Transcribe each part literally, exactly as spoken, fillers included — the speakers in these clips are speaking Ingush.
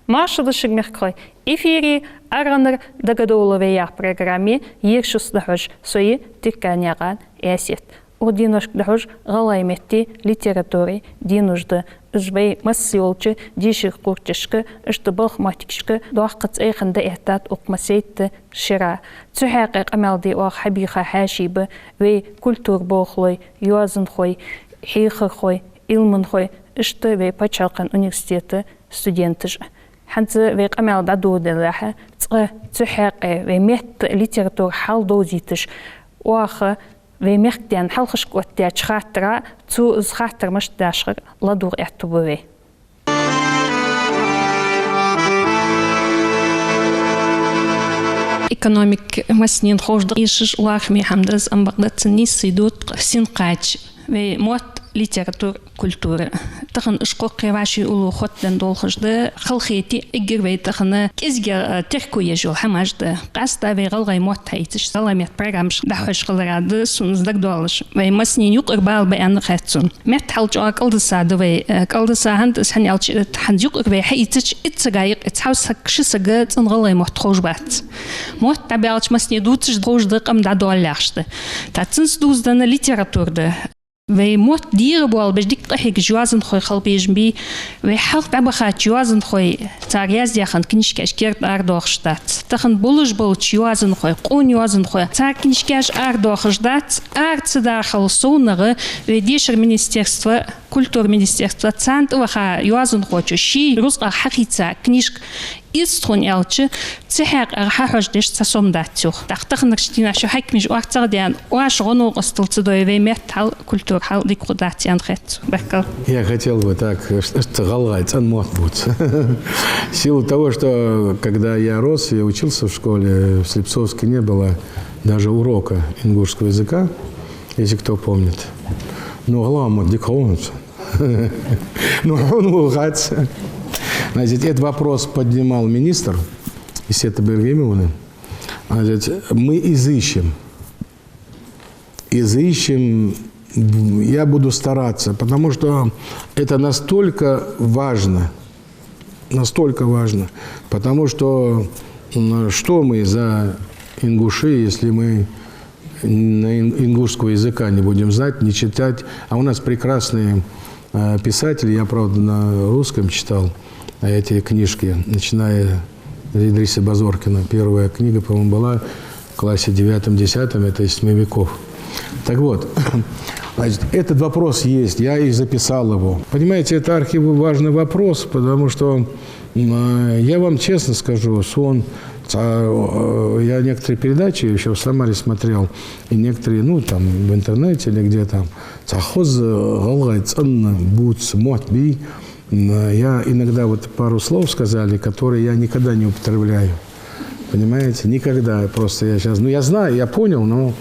Марша да шуга, мехкахой! Эфире «Аргӏанара дагадовла вай» яха программа я. Ер шуца дӏахьош со я Тирканаькъан Аьсет. Укх деношка дӏахьош гӏалгӏай метти литературай денош да. Уж вай масса йолча дешара кхуврчашка, иштта балха моттигашка доккха цӏайхана дӏаэттад укх массайтта шера. Цу хьакъехьа къамаьл де оаха хьабийха хьаьший ба вай культура болхлой, йоазонхой, хьехархой, Ӏилманхой, иштта вай паччахьалкхен университета студенташ а. ХӀанз вай къамаьл дӏадоладелахь, цкъа цу хьакъехьа вай метта литература хьалдовзийташ, оаха вай мехкдаьна хьалхашка оттадаьча хаттара, цо из хаттар мишта дашхар ладувгӏа аьттув ба вай. Экономика массанена ховш да, эшаш лоархӏаме хӏама да из, амма бакъда цун нийсса дода-кх син кхача. Вай мотт, литература, культура. Тахан уж кхоккхе вӏаший уллув хоттаденна долхаш да, халахете эггара вай тахан кӏезигагӏа, э, терко еш йола хӏамаш да. Къаьстта вай гӏалгӏай мотт хьаийцача, гӏалгӏай метта программашка дӏахьош хилара да сона из дагадоалаш. Вай массанена юкъара бала ба аьнна хет сона. Метта хьал чӏоагӏа кӏалдиса да вай, э, кӏалдиса хӏанз, из хӏана аьлча, хӏанз юкъара вай хьаийцача, итт сага юкъе цхьа саг, ши саг цӏена гӏалгӏай мотт ховш бац. Мотт дӏабаьлча массане дувцаш да, ховш да, къам дӏадоаллаш да. Тӏаккха цунца дувзаденна литература да. Вай мотт дегӏабоалабеш, дика къахьегаш йоазонхой хила безаш бий. Вай хьалха дӏабахача йоазонхой, цар яздаь хинна книжкаш керда арадоахаш дац. Тахан болаш болча йоазонхой, къона йоазонхой, цар книжкаш арадоахаш дац. Ара ца дахале совнагӏа вай дешара министерство, культура министерство, царна тӏаваха йоазонхочо ший рузкъах хьахийца книжка, из тхона аьлча, цу хьакъехьа хьахьожадеш цхьа сом дац цох. Тӏаккха таханарча дийнахьа шо хьакимаш орцагӏдаьнна, оаш гӏо-новкъостал ца дой, вай метта хьал, культура хьал дика хургдац аьнна хет сона. Баркал. Я хотел бы так, э, ш-, ш-, гӏалгӏай цӏена мотт бувца. В силу того, что когда я рос, я учился в школе, в Слепцовске не было даже урока ингушского языка, если кто помнит. Ну, гӏалгӏай мотт дика ховнавац. Ну, он улхац. Значит, этот вопрос поднимал министр Исета Бергимовна. Значит, мы изыщем. Изыщем, я буду стараться, потому что это настолько важно. Настолько важно. Потому что, м, что мы за ингуши, если мы на ин-, ингушского языка не будем знать, не читать? А у нас прекрасные, э, писатели, я, правда, на русском читал, э, эти книжки, начиная Идриса Базоркина. Первая книга, по-моему, была в классе девятом-десятом, это из семи веков. Так вот, значит, этот вопрос есть, я и записал его. Понимаете, это архиважный вопрос, потому что, м, э, я вам честно скажу, сон, ца-, э, я некоторые передачи ещё в Самаре смотрел, и некоторые, ну, там, в интернете или где-то, цхьа хоза гӏалгӏай цӏена бувца мотт бий, М, я иногда вот пару слов сказали, которые я никогда не употребляю. Понимаете? Никогда. Просто я щас, ну, я знаю, я понял, но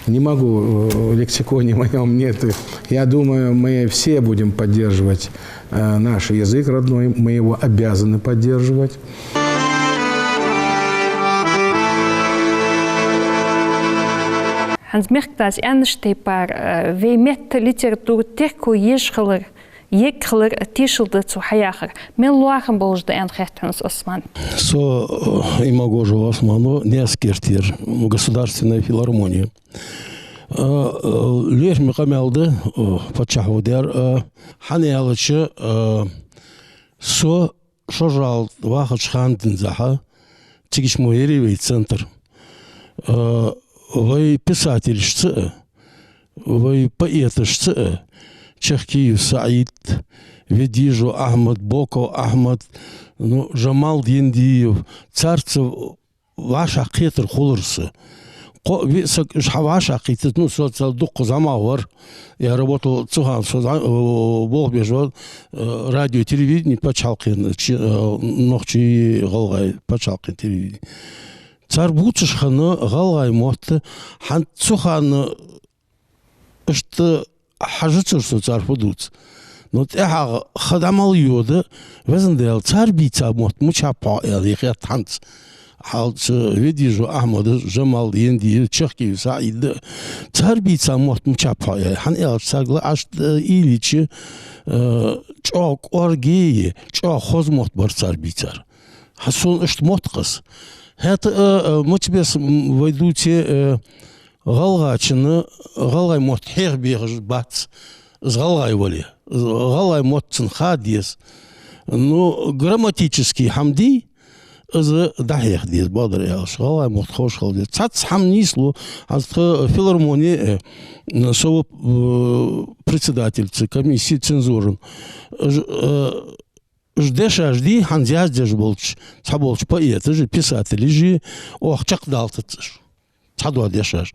не могу, э, в лексиконе моём нет их. Я думаю, мы все будем поддерживать, э, наш язык родной, мы его обязаны поддерживать. ХӀанз мехкдас аьннача тайпара, э, вай метта литература терко еш хилар, егг хилар тешал да цо хьаяхар. Мел лоархӏам болаш да аьнна хет хьона из, Осман? Со, э, Имагожев Осман ва, Наьсаркертера, государственная филармония. Э, э, лоархӏаме къамаьл да, э, паччахьо даьр, э, хӏана аьлча, э, со Шожал вахача хана денз хьа, цига мо яр вай центр. Э, вай писателашца а, вай поэташца а, Чахкиев СаӀид, Ведижев Ахьмад, Боков Ахьмад, ну, Жамал Яндиев, царца вӏашагӏкхетар хулар са. Кхо-виъ саг уж хьавӏашагӏкхийттад, ну, со цул дукха зӏамагӏа вар. Я работал цу хана, со зӏа-, э, болх беш вар, э, радио, телевидение, паччахьалкхен, чи-, э, нохчий, гӏалгӏай, паччахьалкхен телевидение. Цар бувцаш хинна гӏалгӏай мотт, хӏанз цу хана иштта хьажацар со цар фу дувц. Но тӏехьагӏа ха дӏа мел йода, Везан Даьла, цар бийца мотт мичаб хьогӏ аьле хет хӏанз. хьалха Ведижев Ахьмада, Жамала Енди, Чахкиев СаӀида, цар бийца мотт мичахьа пхьоаяьй. ХӀана аьлча, царга лааш, э, уйла йича, э, чӀоагӀа кӀоаргеи, чӀоагӀа хоза мотт бар цар бийцар. Хьа сона иштта мотт кхесса. ХӀаьта, э, э, мича бесса, м, вай дувце, э, гӀалгӀачунна гӀалгӀай мотт хьеха бехаш бац, из гӀалгӀай вале. Из гӀалгӀай мотт цунна ха деза. Ну, грамматически хӀама дий, из дӀахьеха деза, бакъдар аьлча. ГӀалгӀай мотт ховш хила деза. Цхьацца хӀама нийслу, хӀанз тха филармоне, э, со ва, э, председательца комиссии цензуран. Ж-, э, Уж дешаш дий, хӀанз яздеш болча, цхьаболча поэташа, писателаша, оаха чакхдалийтац уж. Цхьадола дешаш.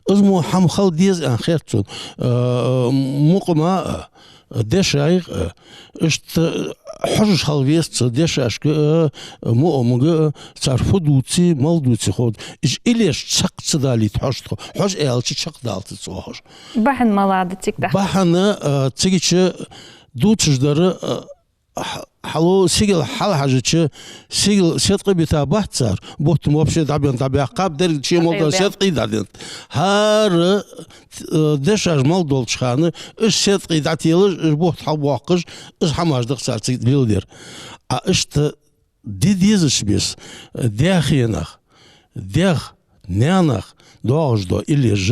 Из мо хӀама хила деза аьнна хет сона, э, мукъамах а, дешах а, иштта хьожаш хила веза цу дешашка а, мукъамага а, цар фу дувций, мала дувций ховш. Уж иллеш чакх ца далийта хьож тхо. Хьож аьлча чакхдалийтац оаха уж. Бахьан малагӀа да цига тӀаккха? Бахьан, э, цигача дувцаш дар, э, Х-, хьалу сигала хьалхьежача, сигала седкъий бита бац цар, бутт вообще дӀабенна дӀабаьккхаб, деррига чу мел дола седкъий дӀаденнад. ХӀара, э, дешаш мел долча хана, уж седкъий дӀателаш, уж бутт хьалбоаккхаш, уж хӀамаш да-кх цар цига леладер. А иштта де дезача бесса, даь хенах, даьх, наьнах доагӀаш дола иллеш,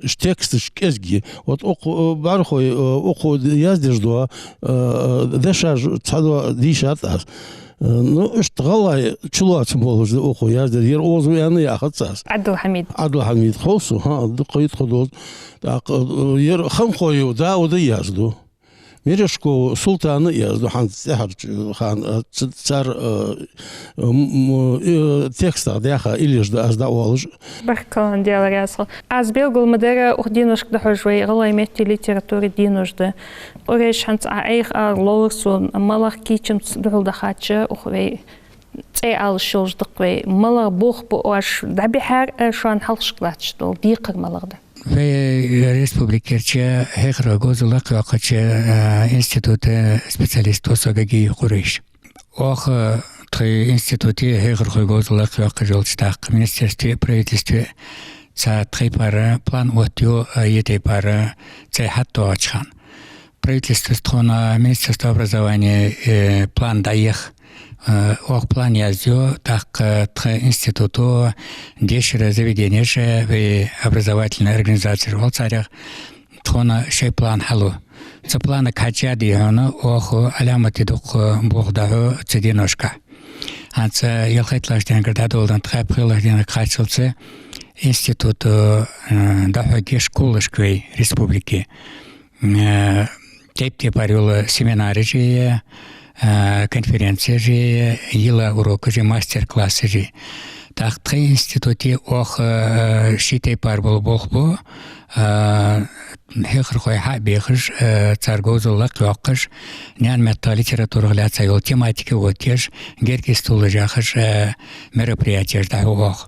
уж тексташ кӀезига. Вот укх, э, бӀарахой, э, укхо яздеш дола, э, э, дешаш цхьадола дийшад аз. Э, ну, иштта гӀалгӀай чулоацам болаш да укхо яздеш. Ер оза ва аьнна яхац аз. Ӏабдул-Хьамид. Ӏабдул-Хьамид хов сона, хӀа, дукха йитхо доз. ТӀаккха, э, ер Хамхоев Дауда язду. Мережков Султана язду, хӀанз тӀехьарча хана, а, ц-, цар, а, м-, м-, э, текстах даьха иллеш да аз дӀаоалаш. Баркал, Даьла раьза хилва. Аз белгал ма дарра, укх деношка дӀахьош вай гӀалгӀай метте литература денош да. Къурейш, хӀанз Ӏа айха ала ловра сона, малагӀа кийчамца духьал дахача укх вай цӀи алаш йолаш да-кх вай. МалагӀа болх ба оаш дӀабихьар, а, шоана хьалхашка латташ дола декхар малагӀа да? Вай республикерча хьехархой говзал лакхйоаккхача, а, института специалист ва со, Гагиев Къурейш. Оаха тха институте хьехархой говзал лакхйоаккхаш йолча тӀаккха министерстве, правительстве цхьа тайпара план оттаю, а, е тайпара цӀай хьатӀадоагӀача хана. Правительствос тхона, Министерство образования, э, план дӀаех, э, оаха план язъю, тӀаккха тха институто дешара заведенеш, вай образовательни организацеш оал царех, тхона шоай план хьалу. Цу планага хьежжа, дий хьона, оаха Ӏаламате дукха болх дӀахьу цу деношка. ХӀанз ялхайттлагӀча денагара дӀадоладенна тха пхелагӀча денга кхаччалца институто, э, дӀахьоргья школашка вай республике. Э, тайп-тайпара йола семинараш я, э, конференцеш я, йила урокаш я, мастер-классаш я. ТӀаккха тха институте оаха, э, ший тайпара бола болх бу, э, хьехархой хьа а бехаш, э, цар говзал лакхйоаккхаш, наьна меттах литературах лаьца йола тематика оттаеш, герга истолаш яхаш, э, мероприятеш дӀахьу оаха.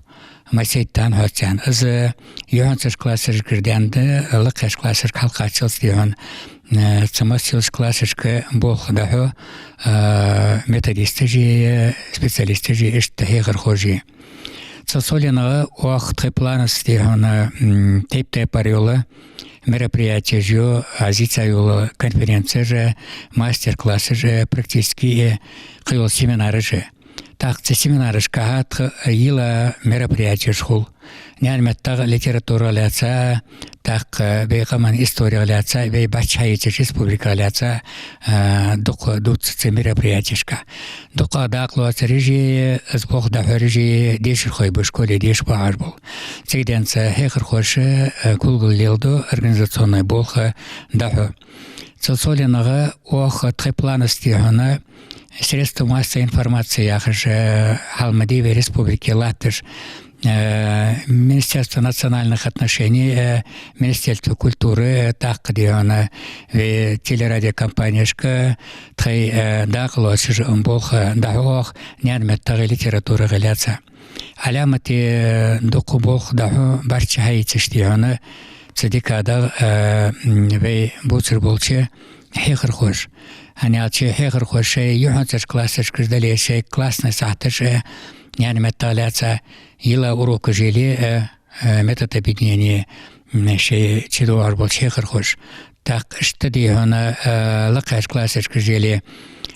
Масийтта хьоццаьнна. Из юхьанцарча классашкара даьннад, лакхерча классашка хьалкхаччалца, дий хьона, э, цу масса йолча классашка болх дӀахьу, э, методисташ я, специалисташ я, иштта хьехархоша. Цул совгӀа оаха тха планашца, дий хьона, м, тайп-тайпара йола мероприятеш я, аз йийца йола конференцеш я, мастер-классаш я, практически я, кхыйола семинараш я. ТӀаккха цу семинарашка тха йила мероприятеш хул. Наьна меттах литературах лаьца, тӀаккха вай къаман историх лаьца, вай баьчча хьаийцача республиках лаьца, а, дукха дувц цу мероприятешка. Дукха дакъа лоацараш я, из болх дӀахьораш я, дешархой ба, школе деша багӀаш бола. Цига денз хьехархоша, а, кулгал леладу, организационни болх дӀахьу. Цул совгӀа оаха тха планашца, дий хьона, средства массовой информации яхаш, э, хьалха ма дий вай республике латташ, э, Министерство национальных отношений, э, Министерство культуры, э, тӀаккха, дий хьона, вай телерадиокомпанешка тхоай, э, дакъа лоацаш болх дӀахьу оаха наьна меттах, литературах лаьца. Ӏаламате, э, дукха болх дӀахьу баьчча хьаийцача, дий хьона, цу декадах, э, м, вай бувцаш болча хьехархоша. ХӀана аьлча хьехархоша шоай юхьанцарча классашкара дале, шоай классни сахьаташ, э, наьна меттах лаьца йила урокаш яле, э, э, методобъединени, м, шоай чудоагӀаш болча хьехархоша. ТӀаккха иштта дий хьона, э, лакхача классашка яле,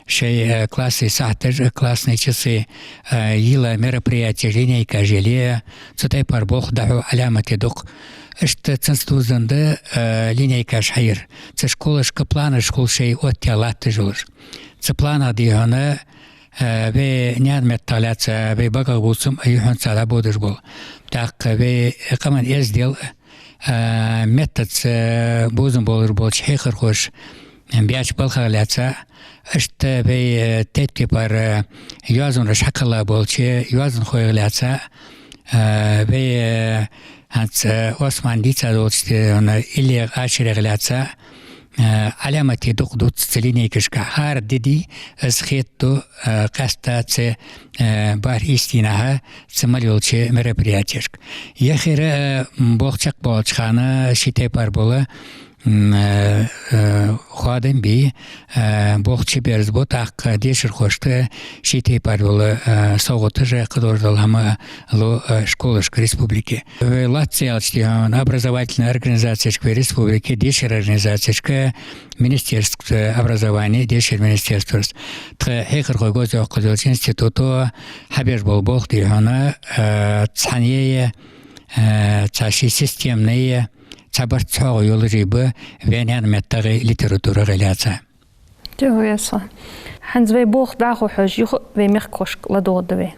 шоай, э, классни сахьаташ, э, классни часы, э, йила мероприятеш, линейкаш яле, цу тайпара болх дӀахьу Ӏаламате дукха. Иштта цунца дувзаденна, э, линейкаш хьайир. Цу школашка планаш хул шоай оттаяь латташ йолаш. Цу планах дий хьона, э, вай наьна меттах лаьца, вай багах бувцам а юххьанца дӀабодаш бола. ТӀаккха вай къаман эздел, э, меттаца, э, бувзам болаш болча хьехархоша баьча балхах лаьца, иштта вай, э, тайп-тайпара, э, йоазонаш хьакхелла болча йоазонхойх лаьца, э, вай, э, хӀанз, э, Ӏусмана дийца долча, э, хьона иллех, ашарех лаьца, э, Ӏаламате дукха дувц цу линейкашка. ХӀара ди дий, из хетаду, э, къаьстта цу, э, бархӀ-ийс дийнахьа цу мел йолча мероприятешка. Яхира, э, м, болх чакхбоалача хана ший тайпара бола, м, э, э, хоадам бе, э, болх чуберзабу, тӀаккха дешархошта ший тайпара бола, э, совгӀаташ а, кхыдола хӀама а лу, э, школашка республике. Вай лоацца аьлча дий хьона образовательни организацешка вай республике, дешара организацешка, Министерство образования, дешара министерствос, тха хьехархой гӀозйоаккхаш йолча институто хьабеш бола болх дий хьона, э, цхьанне а, э, цхьа ший системни а, цхьа барт цхьоагӀо йолаш а ба вай наьна меттагӀеи литературагӀеи лаьца. Тхо весла. ХӀанз вай болх дӀахо хьожаш, юха вай мехкахошка ладувгӀаргда вай.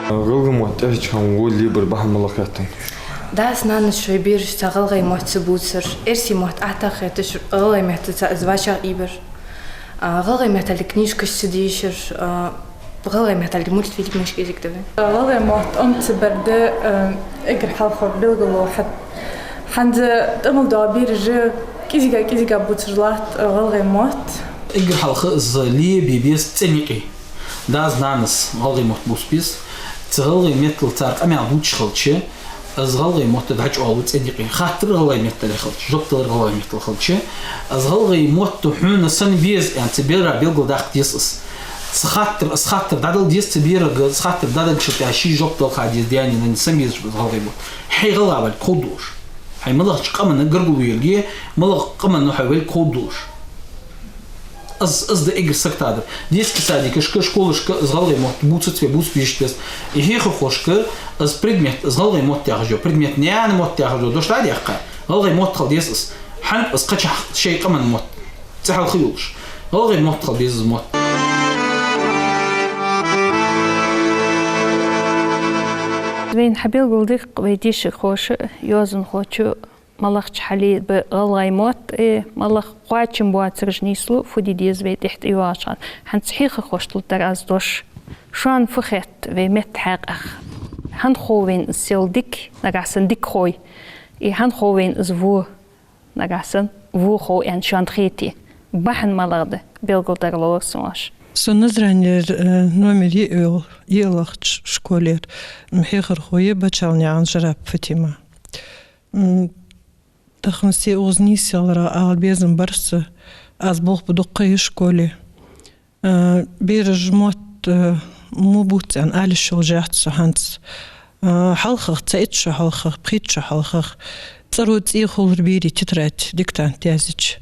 ГӀалгӀай мотт тӀехьарча хана вай лебар бахьан малагӀа хет хьона? Дас-нанас шоай берашца гӀалгӀай мотт ца бувцар, эрсий мотт аттагӀа хеташ, гӀалгӀай меттаца из вӀашагӀъийбар. А, гӀалгӀай меттала книжкаш ца дешар, а, гӀалгӀай меттала мультфильмаш кӀезига да вай. ГӀалгӀай мотт Ӏомабаргда, а, эггара хьалха белгало хьа-, хӀанз тӀамал доагӀа бераш кӀезига-кӀезига бувцаш латт, а, гӀалгӀай мотт. Эггара хьалха из лебе беза цӀен юкъе. Дас-нанас гӀалгӀай мотт бувца беза. Цу гӀалгӀай меттала цар къамаьл дувцаш хилча, из гӀалгӀай мотт дӀачӀоагӀлу цӀен юкъе. Хаттар гӀалгӀай меттала хилча, жоп далар гӀалгӀай меттала хилча, из гӀалгӀай мотт хьона сенна беза аьнна цу бера белгалдаккха деза из. Цу хаттар, из хаттар дӀадала деза цу берага, из хаттар дӀадалча тӀехьа ший жоп дала ха деза, даьна-наьна сенна безаш ба из гӀалгӀай мотт. Хьо гӀалгӀа валга ховргдолаш. Хьай малагӀча къаман гаргало ерге, малагӀа къаман хьо валга ховргдолаш. Из, из да эггара сагота дар. Детски садикашка, школашка из гӀалгӀай мотт бувцац вай, бувца безаш да из. И хьехархошка из предмет, из гӀалгӀай мотт яхаш йола предмет, наьна мотт яхаш йола дош дӀа а даьккха, гӀалгӀай мотт хила деза из. ХӀанз из кхычахьа шоай къаман мотт цӀи хьалха йолаш, гӀалгӀай мотт хила беза из мотт. Вайна хьабелгалдаьккха вай дешархоша, йоазонхочо, малагӀча хьале ба гӀалгӀай мотт, э, малагӀа кхоачам боацараш нийслу, фу де деза вай тӀехьа тӀайоагӀача хана. ХӀанз хьехархошта лургдар аз дош. Шоана фу хет вай метта хьакъехьа? ХӀана хов вайна из сел дика, нагахьа санна дика хой? И хӀана хов вайна из во, нагахьа санна во хов аьнна шоана хете? Бахьан малагӀа да, белгалдергдолаш сона оаш. Со Назранера, э, номер йиъ-, йиълагӀча школера, м, хьехархо я Бачалнаькъан Жарап Фатима. М, тахан се укхаза нийсъяларах ала безам бар са, аз болх бу дуккха я школе. Э, бераша мотт, э, мо бувц аьнна ала йиш йолаш яц со хӀанз. Э, хьалхагӀа, цхьа итт шу хьалхагӀа, пхийтта шу хьалхагӀа цӀеру цӀий хулар берий тетрадь, диктант язъеча.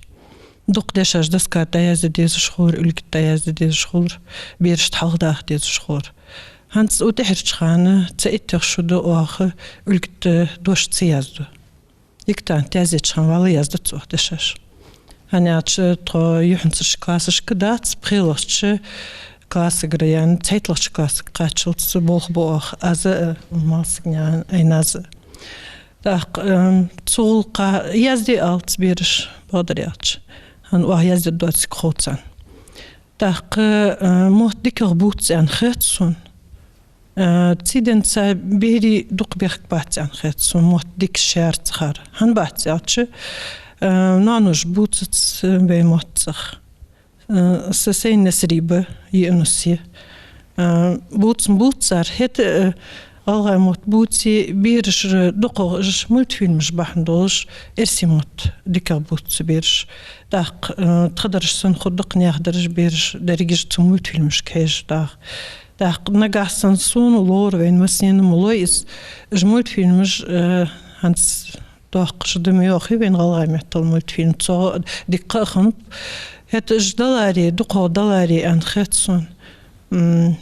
Дукха дешаш доска тӀа язде дезаш хулар, уйла тӀа язде дезаш хулар, берашта хьалхадаха дезаш хулар. ХӀанз цу тӀехьарча хана цхьа иттех шу да оаха уйла тӀа дош ца язду. Диктант язъеча хана вӀалла яздац оаха дешаш. ХӀана аьлча тхо юххьанцарча классашка дац, пхелагӀча классагара, яьнна цхьайтталагӀча классага кхаччалца болх бу оаха, аз а, Малсагнаькъан Айназ а. ТӀаккха, эм, цу гӀулакха язде алац бераша, бакъдар аьлча. ХӀана, оаха яздергдоацилга хов царна. ТӀаккха, э, мотт дикагӀа бувц аьнна хет сона. Э, цу денца берий дукха бехк бац аьнна хет сона, мотт дика шаьра ца хар. ХӀана бац аьлча, э, ноаноша бувцац вай мотт цӀагӀа. Э, са сайна Насри ба, Юнус я. Э, бувцам бувц цар, хӀаьта, э, ГӀалгӀай мотт бувце, бераш дукхагӀа уж мультфильмаш бахьан долаш, эрсий мотт дикагӀа бувц цу бераша. ТӀаккха, э, тха дараш санна хургда-кх наьха дараш, бераш дерригаш цу мультфильмашка хьежаш дагӀа. ТӀаккха нагахьа санна сона ловр, вайна массанена ма лой из, уж мультфильмаш, э, хӀанз доаккхаш да ма йоахий вайна гӀалгӀай меттала мультфильм, цо дика а хиннаб. ХӀаьта уж даларе, дукхагӀа даларе аьнна хет сона. М,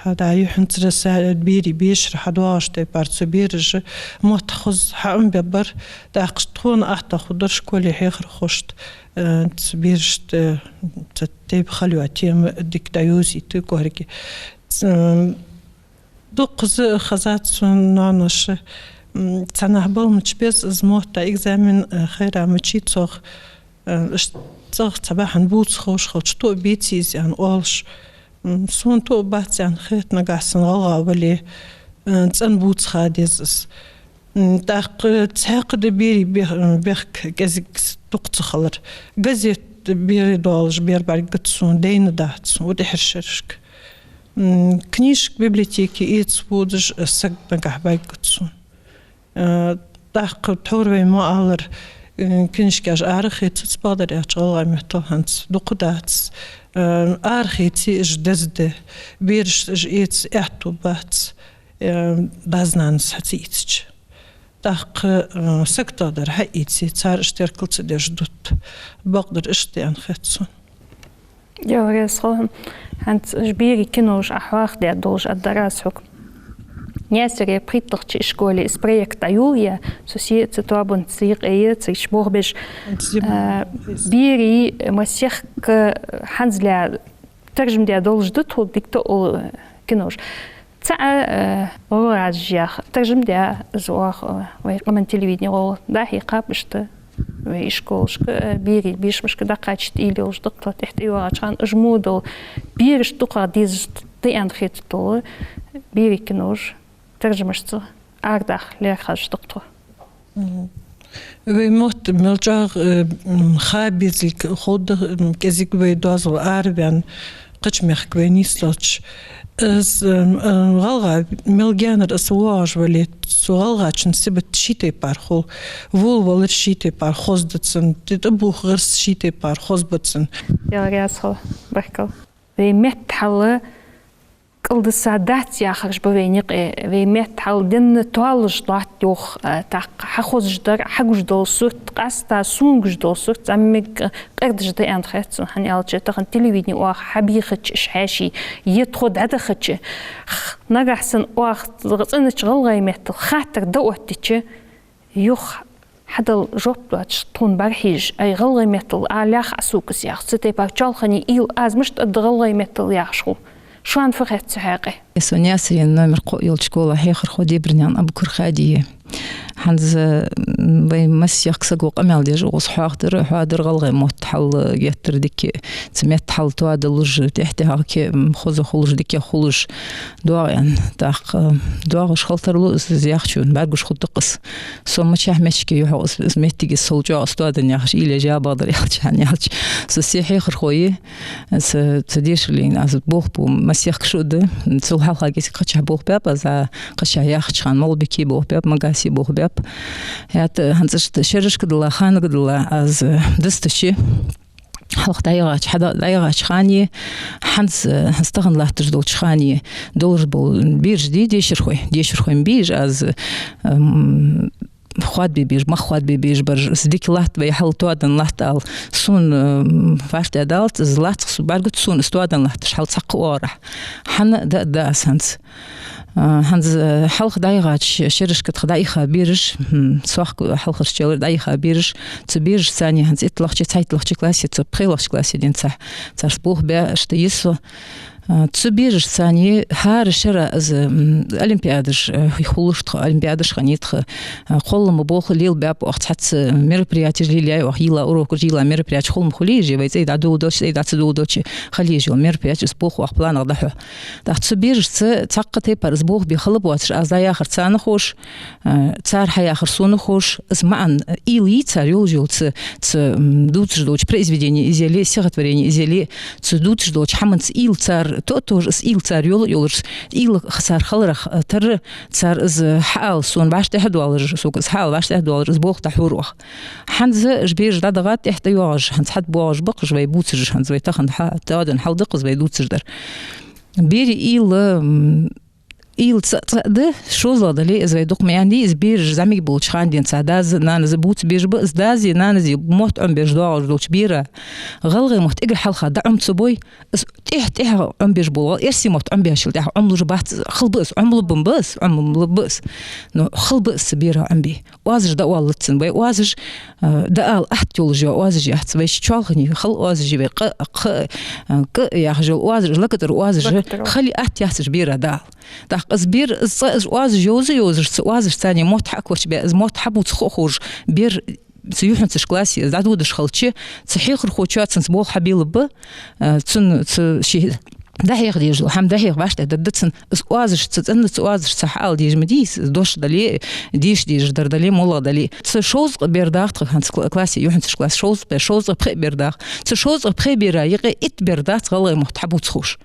хьада юхьанцара са-, берий бешара хьадоагӀаш тайпара цу бераша мотт хоза хьаӀомабергбар, тӀаккха тхона атта хургдар школе хьехархошта, э, цу берашта, э, цу тайпа хала йола тема дика дӀайовзийта корги. Ц-, м, дукхаза хезад сона ноаноша, м, цхьаннахьа баламча беза из мотт, экзамен, э, хайра мачий цох, э, ишта цӀагӀа цхьа бахьан бувца ховш хилча, тоъ беций из аьнна оалаш. М, сона тоъ бац аьнна хет, нагахьа санна гӀалгӀа вале, э, цӀена бувца ха деза из. М, тӀаккха цхьаькха да берий бех-, бехк кӀезига дукха ца хилар. Газет берий доалаш бер бӀаргагуц сона, дайна дац сона, вот тӀехьарча шерашка. М, книжка библиотеке эца водаш саг нагахьа бӀаргагуц сона. Э, тӀаккха тхьовра вай ма аллара, э, книжкаш арахецац, бакъдар аьлча, гӀалгӀай меттала хӀанз дукха дац. Э, арахеце, уж деза да. Берашта уж эца аьттув бац, э, дас-нанас хьа ца эцача. ТӀаккха, э, саготдахар хьаэце, цар уж теркал ца деш дут. Бакъдар иштта да аьнна хет сона. Дела раьза хилва. ХӀанз уж берий кинош Ӏа хьоахадаь долаш аргдар аз хьога. Наьсаре пхийтталагӀча школе из проект Ӏайолаяь, со се цу тоабанца юкъе я, цигача болх беш. ХӀанз, а, берий масех ханзле таржам даь долаш да тхо дика тоъал кинош. ЦаӀ, э, «ГӀоргӀажаш» яха таржам даь, из оаха, э, вай къаман телевидене гӀолла дӀахьекхаб иштта вай школашка, э, берий бешамашка дӀакхачийта уйла йолаш да-кх тхо, тӀехьа тӀайоагӀача хана уж мо дола, берашта дукхагӀа дезаш да аьнна хеташ дола берий кинош таржамашца арадаха лаьрхӀа хозаш да-кх тхо. Мгм. Вай мотт мел чӀоагӀа, э, м, ха безалга ховргда, м, кӀезига вай доазол араваьнна, кхыча мехка вай нийсделча. Из, м, э, гӀалгӀа мел гаьнара из воагӀаш вале, цу гӀалгӀачун сибат ший тайпара хул, волавалар ший тайпара хоза да цун, тӀа-, тӀабоха гӀирс ший тайпара хоза ба цун. Дела раьза хилва, баркал. Вай метта хьал кӀалдиса дац яхараш ба вайна юкъе. Вай метта хьал денна тоалуш латт йоах, а, тӀаккха хьахозаш дар, хьагуш дола сурт, къаьстта сона гуш дола сурт зӀамига къердаш да аьнна хет сона, хӀана аьлча тахан телевидене оаха хьабийхача уж хьаьший, е тхо дӀадахача, х-, нагахьа санна оаха цӀенача гӀалгӀай меттала хаттар дӀаоттача, юха хьадала жоп доацаш тхона бӀарахьежаш, ай, гӀалгӀай меттала Ӏа лаьрхӀа Ӏа сога из яхаш, цу тайпара чоалхане уйла, аз мишта аргда гӀалгӀай меттала яхаш хул. Шоана фу хет цу хьакъехьа? Со Наьсарен номер кхоъ йолча школе хьехархо Дебранаькъан Абукар-Хади я. ХӀанз, м, вай масех саго къамаьл деш укхаза хьоахадар, хьоахадар гӀалгӀай мотт хьал геттара дика, цу метта хьал тоадалуш, тӀехьа-тӀехьагӀа ке-, м, хоза хулаш, дика хулаш, доагӀа аьнна. ТӀаккха доагӀаш хила тарлу из, из яхачун, бӀаргагуш хургда-кх из. Со мичахьа мечке юхьа из, из моттиг, из сол чӀоагӀа из тоаденна яхаш, уйла еш я, бакъдар аьлча, хӀана аьлча со се хьехархо я, цу, цу дешарале аз болх бу масех шу да, цул хьалха кӀезига кхычахьа болх баьб аз, а, кхычахьа яхача хана МагӀалбике болх баьб, Магасе болх баьб. ХӀаьта хӀанз иштта шерашка дилла, ханага дилла аз дистача, хьалха дӀаяхача, хьада-, дӀаяхача хане, хӀанз, э, хӀанз тахан латташ долча хане долаш бола бераш дий, дешархой, дешархой ма бий уж, аз, м, хоадабе безаш, мах хоадабе безаш бараш, из дика латт вай, хьал тоаденна латт ала, сона, м, вӀаштӀехьадалац из, лоацца, со бӀаргагуц сона из тоаденна латташ хьал цхьаккха оагӀорахьа. ХӀана да, да аз хӀанз. А, хӀанз, э, хьалха дӀаяхача шерашка тха дӀаихха бераш, м, сох хьалхарча шера дӀаихха бераш, цу берашца хӀанз итталагӀча, цхьайтталагӀча классе, цу пхелагӀча классе денз цхьа царца болх баь, иштта я со. А, цу берашца хӀара шера из, м, олимпиадаш, э, хулаш тха, олимпиадаш хиннай тха, э, кхоллама болх лелабаьб оаха, цхьацца мероприятеш лелаяьй оаха, йийла урокаш, йийла мероприятеш, кхоллама хулий уж, вай цӀай дӀадоладелча, цӀай дӀа ца доладелча хила езаш йола мероприятеш, из болх оаха планах дӀахьу. ТӀаккха цу берашца цхьаккха тайпара из болх бе хила боацаш, аз дӀаяхар царна ховш, э, цар хьаяхар сона ховш, из маӀан, уйла йий цар йолаш йола цу, цу, м, дувцаш долча произведене из яле, стихотворени из яле, цу дувцаш долча хӀаманца уйла цар то-, тоже из уйла цар йола а йолаш, уйла цар хиларах, э, тара цар из хьаала сона вӀаштӀехьа доаллаш, сога из хьаала вӀаштӀехьа доаллаш, из болх дӀахьор оаха. ХӀанз уж бераш дӀадахад тӀехьа тӀайоагӀаш, хӀанз хьатӀабоагӀаш ба-кх уж вай бувцараш, хӀанз вай тахан хьа-, тахан хьалда-кх из вай дувцаш дар. Берий уйла, м, уйла цӀа-, цӀа да, шозлагӀа дале а из вай дукха ма аьннадий, из бераш зӀамига болча хана денз цар дас а, нанас а бувца безаш ба, из дас а, нанас а мотт Ӏомабеш доагӀаш долча бера гӀалгӀай мотт эггара хьалха дӀаӀома ца бой, из тӀехьа-тӀехьа Ӏомабеш бола гӀал-, эрсий мотт Ӏомабаьчул тӀехьа Ӏомалуш бац, хала ба из, Ӏомалургба-м ба из, Ӏомалургба из. Но хала ба из цу бера Ӏомабе. Оазаш дӀаоалац цунна, вай оазаш, э, дӀаала атта йолаш йола оазаш яц, вай чоалхане хала оазаш я вай, къ, кх, э, кӀ яхаш йола оазаш, лакатара оазаш, лакатара. Хала атта яц уж бера дӀаала. ТӀаккха из бер, из цӀа, из оазаш йовза-йовзаш, цу оазашца цхьана мотт хьа а корчабаь, из мотт хьабувца хо а ховш, бер цу юххьанцарча классе из дӀадодаш хилча, цу хьехархочо цунца болх хьабелаб, э, цунна цу ший дӀахьеха дезаш дола хӀама дӀахьеха вӀаштӀехьдаргда цунна. Из оазаш, цу цӀенна цу оазашца хьаала дезаш ма дий из, дош дале, деша дезаш дар дале, моллагӀа дале. Цу шовзткъа бер дагӀа тха хӀанз кла-, классе, юххьанцарча классе шовзткъа бер, шовзткъа пхи бер дагӀа. Цу шовзткъа пхи бера юкъе итт бер дац гӀалгӀай мотт хьабувца ховш.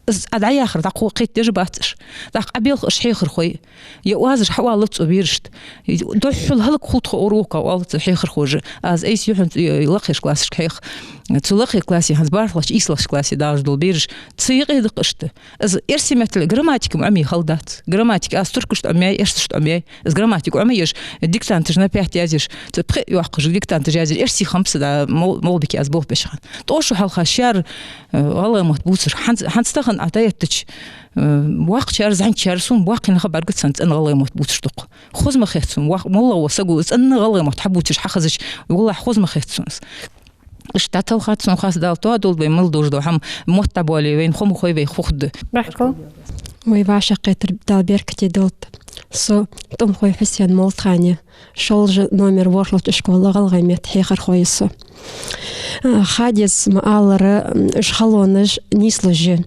Из Ӏа дӀаяхар дӀакхо-, кхетадеш бац уж. ТӀаккха Ӏа белха уж хьехархой. Е оазаш хьаоалац цу берашта. Духхьал хӀалакхул тхо уроках, оал цу хьехархоша. Аз айса юххьанца, э, лакхерча классашка хьех. Цу лакхерча классе, хӀанз бархӀлагӀча, ийслагӀча классе дагӀаш дола бераш цу юкъе да-кх иштта. Из эрсий меттала грамматика-м Ӏомае хала дац. Грамматика аз туркашта Ӏомаяьй, эрсашта Ӏомаяьй. Из грамматика Ӏомаеш, диктанташ на пять язъеш, цу пхиъ йоаккхаш диктанташ язъеш, эрсий хам ба са да, мол-, молбике аз болх беш хана. ТӀаккха шо хьалха шаьра, э, гӀалгӀай мотт бувцаш. ХӀанз, хӀанз тахан Ӏа дӀаэттача, э, воккхачар, зӀамигачар, сона боккхийна хабарга цунна цӀена гӀалгӀай мотт бувцаш дукха. Хоза ма хет сона, воккха моллагӀа вола саг цӀена гӀалгӀай мотт хьабувцаш хьахезача, валлахӀи, хоза ма хет сона из. Иштта дӀаталхац сона, хас Дала тоадолда вай мел дожадо хӀама, мотт дӀабоале, вайна хӀама хой вай хургда. Бахкал. Вай вӀашагӀкхетар Дала беркате долда. Со ТӀумхой Хьусен, Молтхане, шолжа номер ворхӀлагӀча школа гӀалгӀай метта хьехархо я со. Ха деза ма аллара, уж халонаш нийслуш я.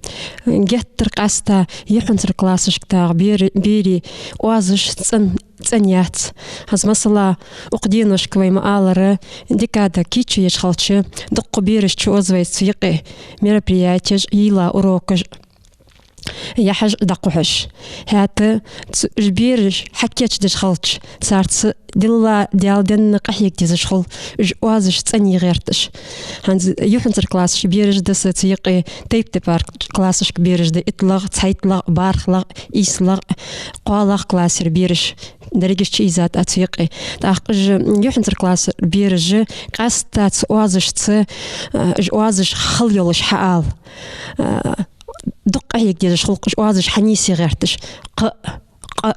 Геттара къаьстта юххьанцарча классашка дагӀа бер-, берий оазаш цӀен-, цӀена яц. ХӀанз масала, укх деношка вай ма аллара, декада кийчъеш хилча, дуккха бераш чуоз вай цу юкъе, мероприятеш, йийла урокаш яхьаш, дӀакхухьаш. ХӀаьта цу уж бераш хьакийчдеш хилча, царца дилла, Дала денна къахьега дезаш хул, уж оазаш цӀенъе гӀерташ. ХӀанз юххьанцарча классашка бераш да са цу юкъе, тайп-тайпарча классашка бераш да, иттлагӀа, цхьайттлагӀа, бархӀлагӀа, ийслагӀа, кхоалагӀа классера бераш. Дерригаш чуийзад Ӏа цу юкъе. ТӀаккха уж юххьанцарча классера бераш къаьстта цу оазашца, э, уж оазаш хала йолаш хьаала. Э, дукха къахьега дезаш хул-кх уж оазаш хьанийсе гӀерташ. Кх, къ,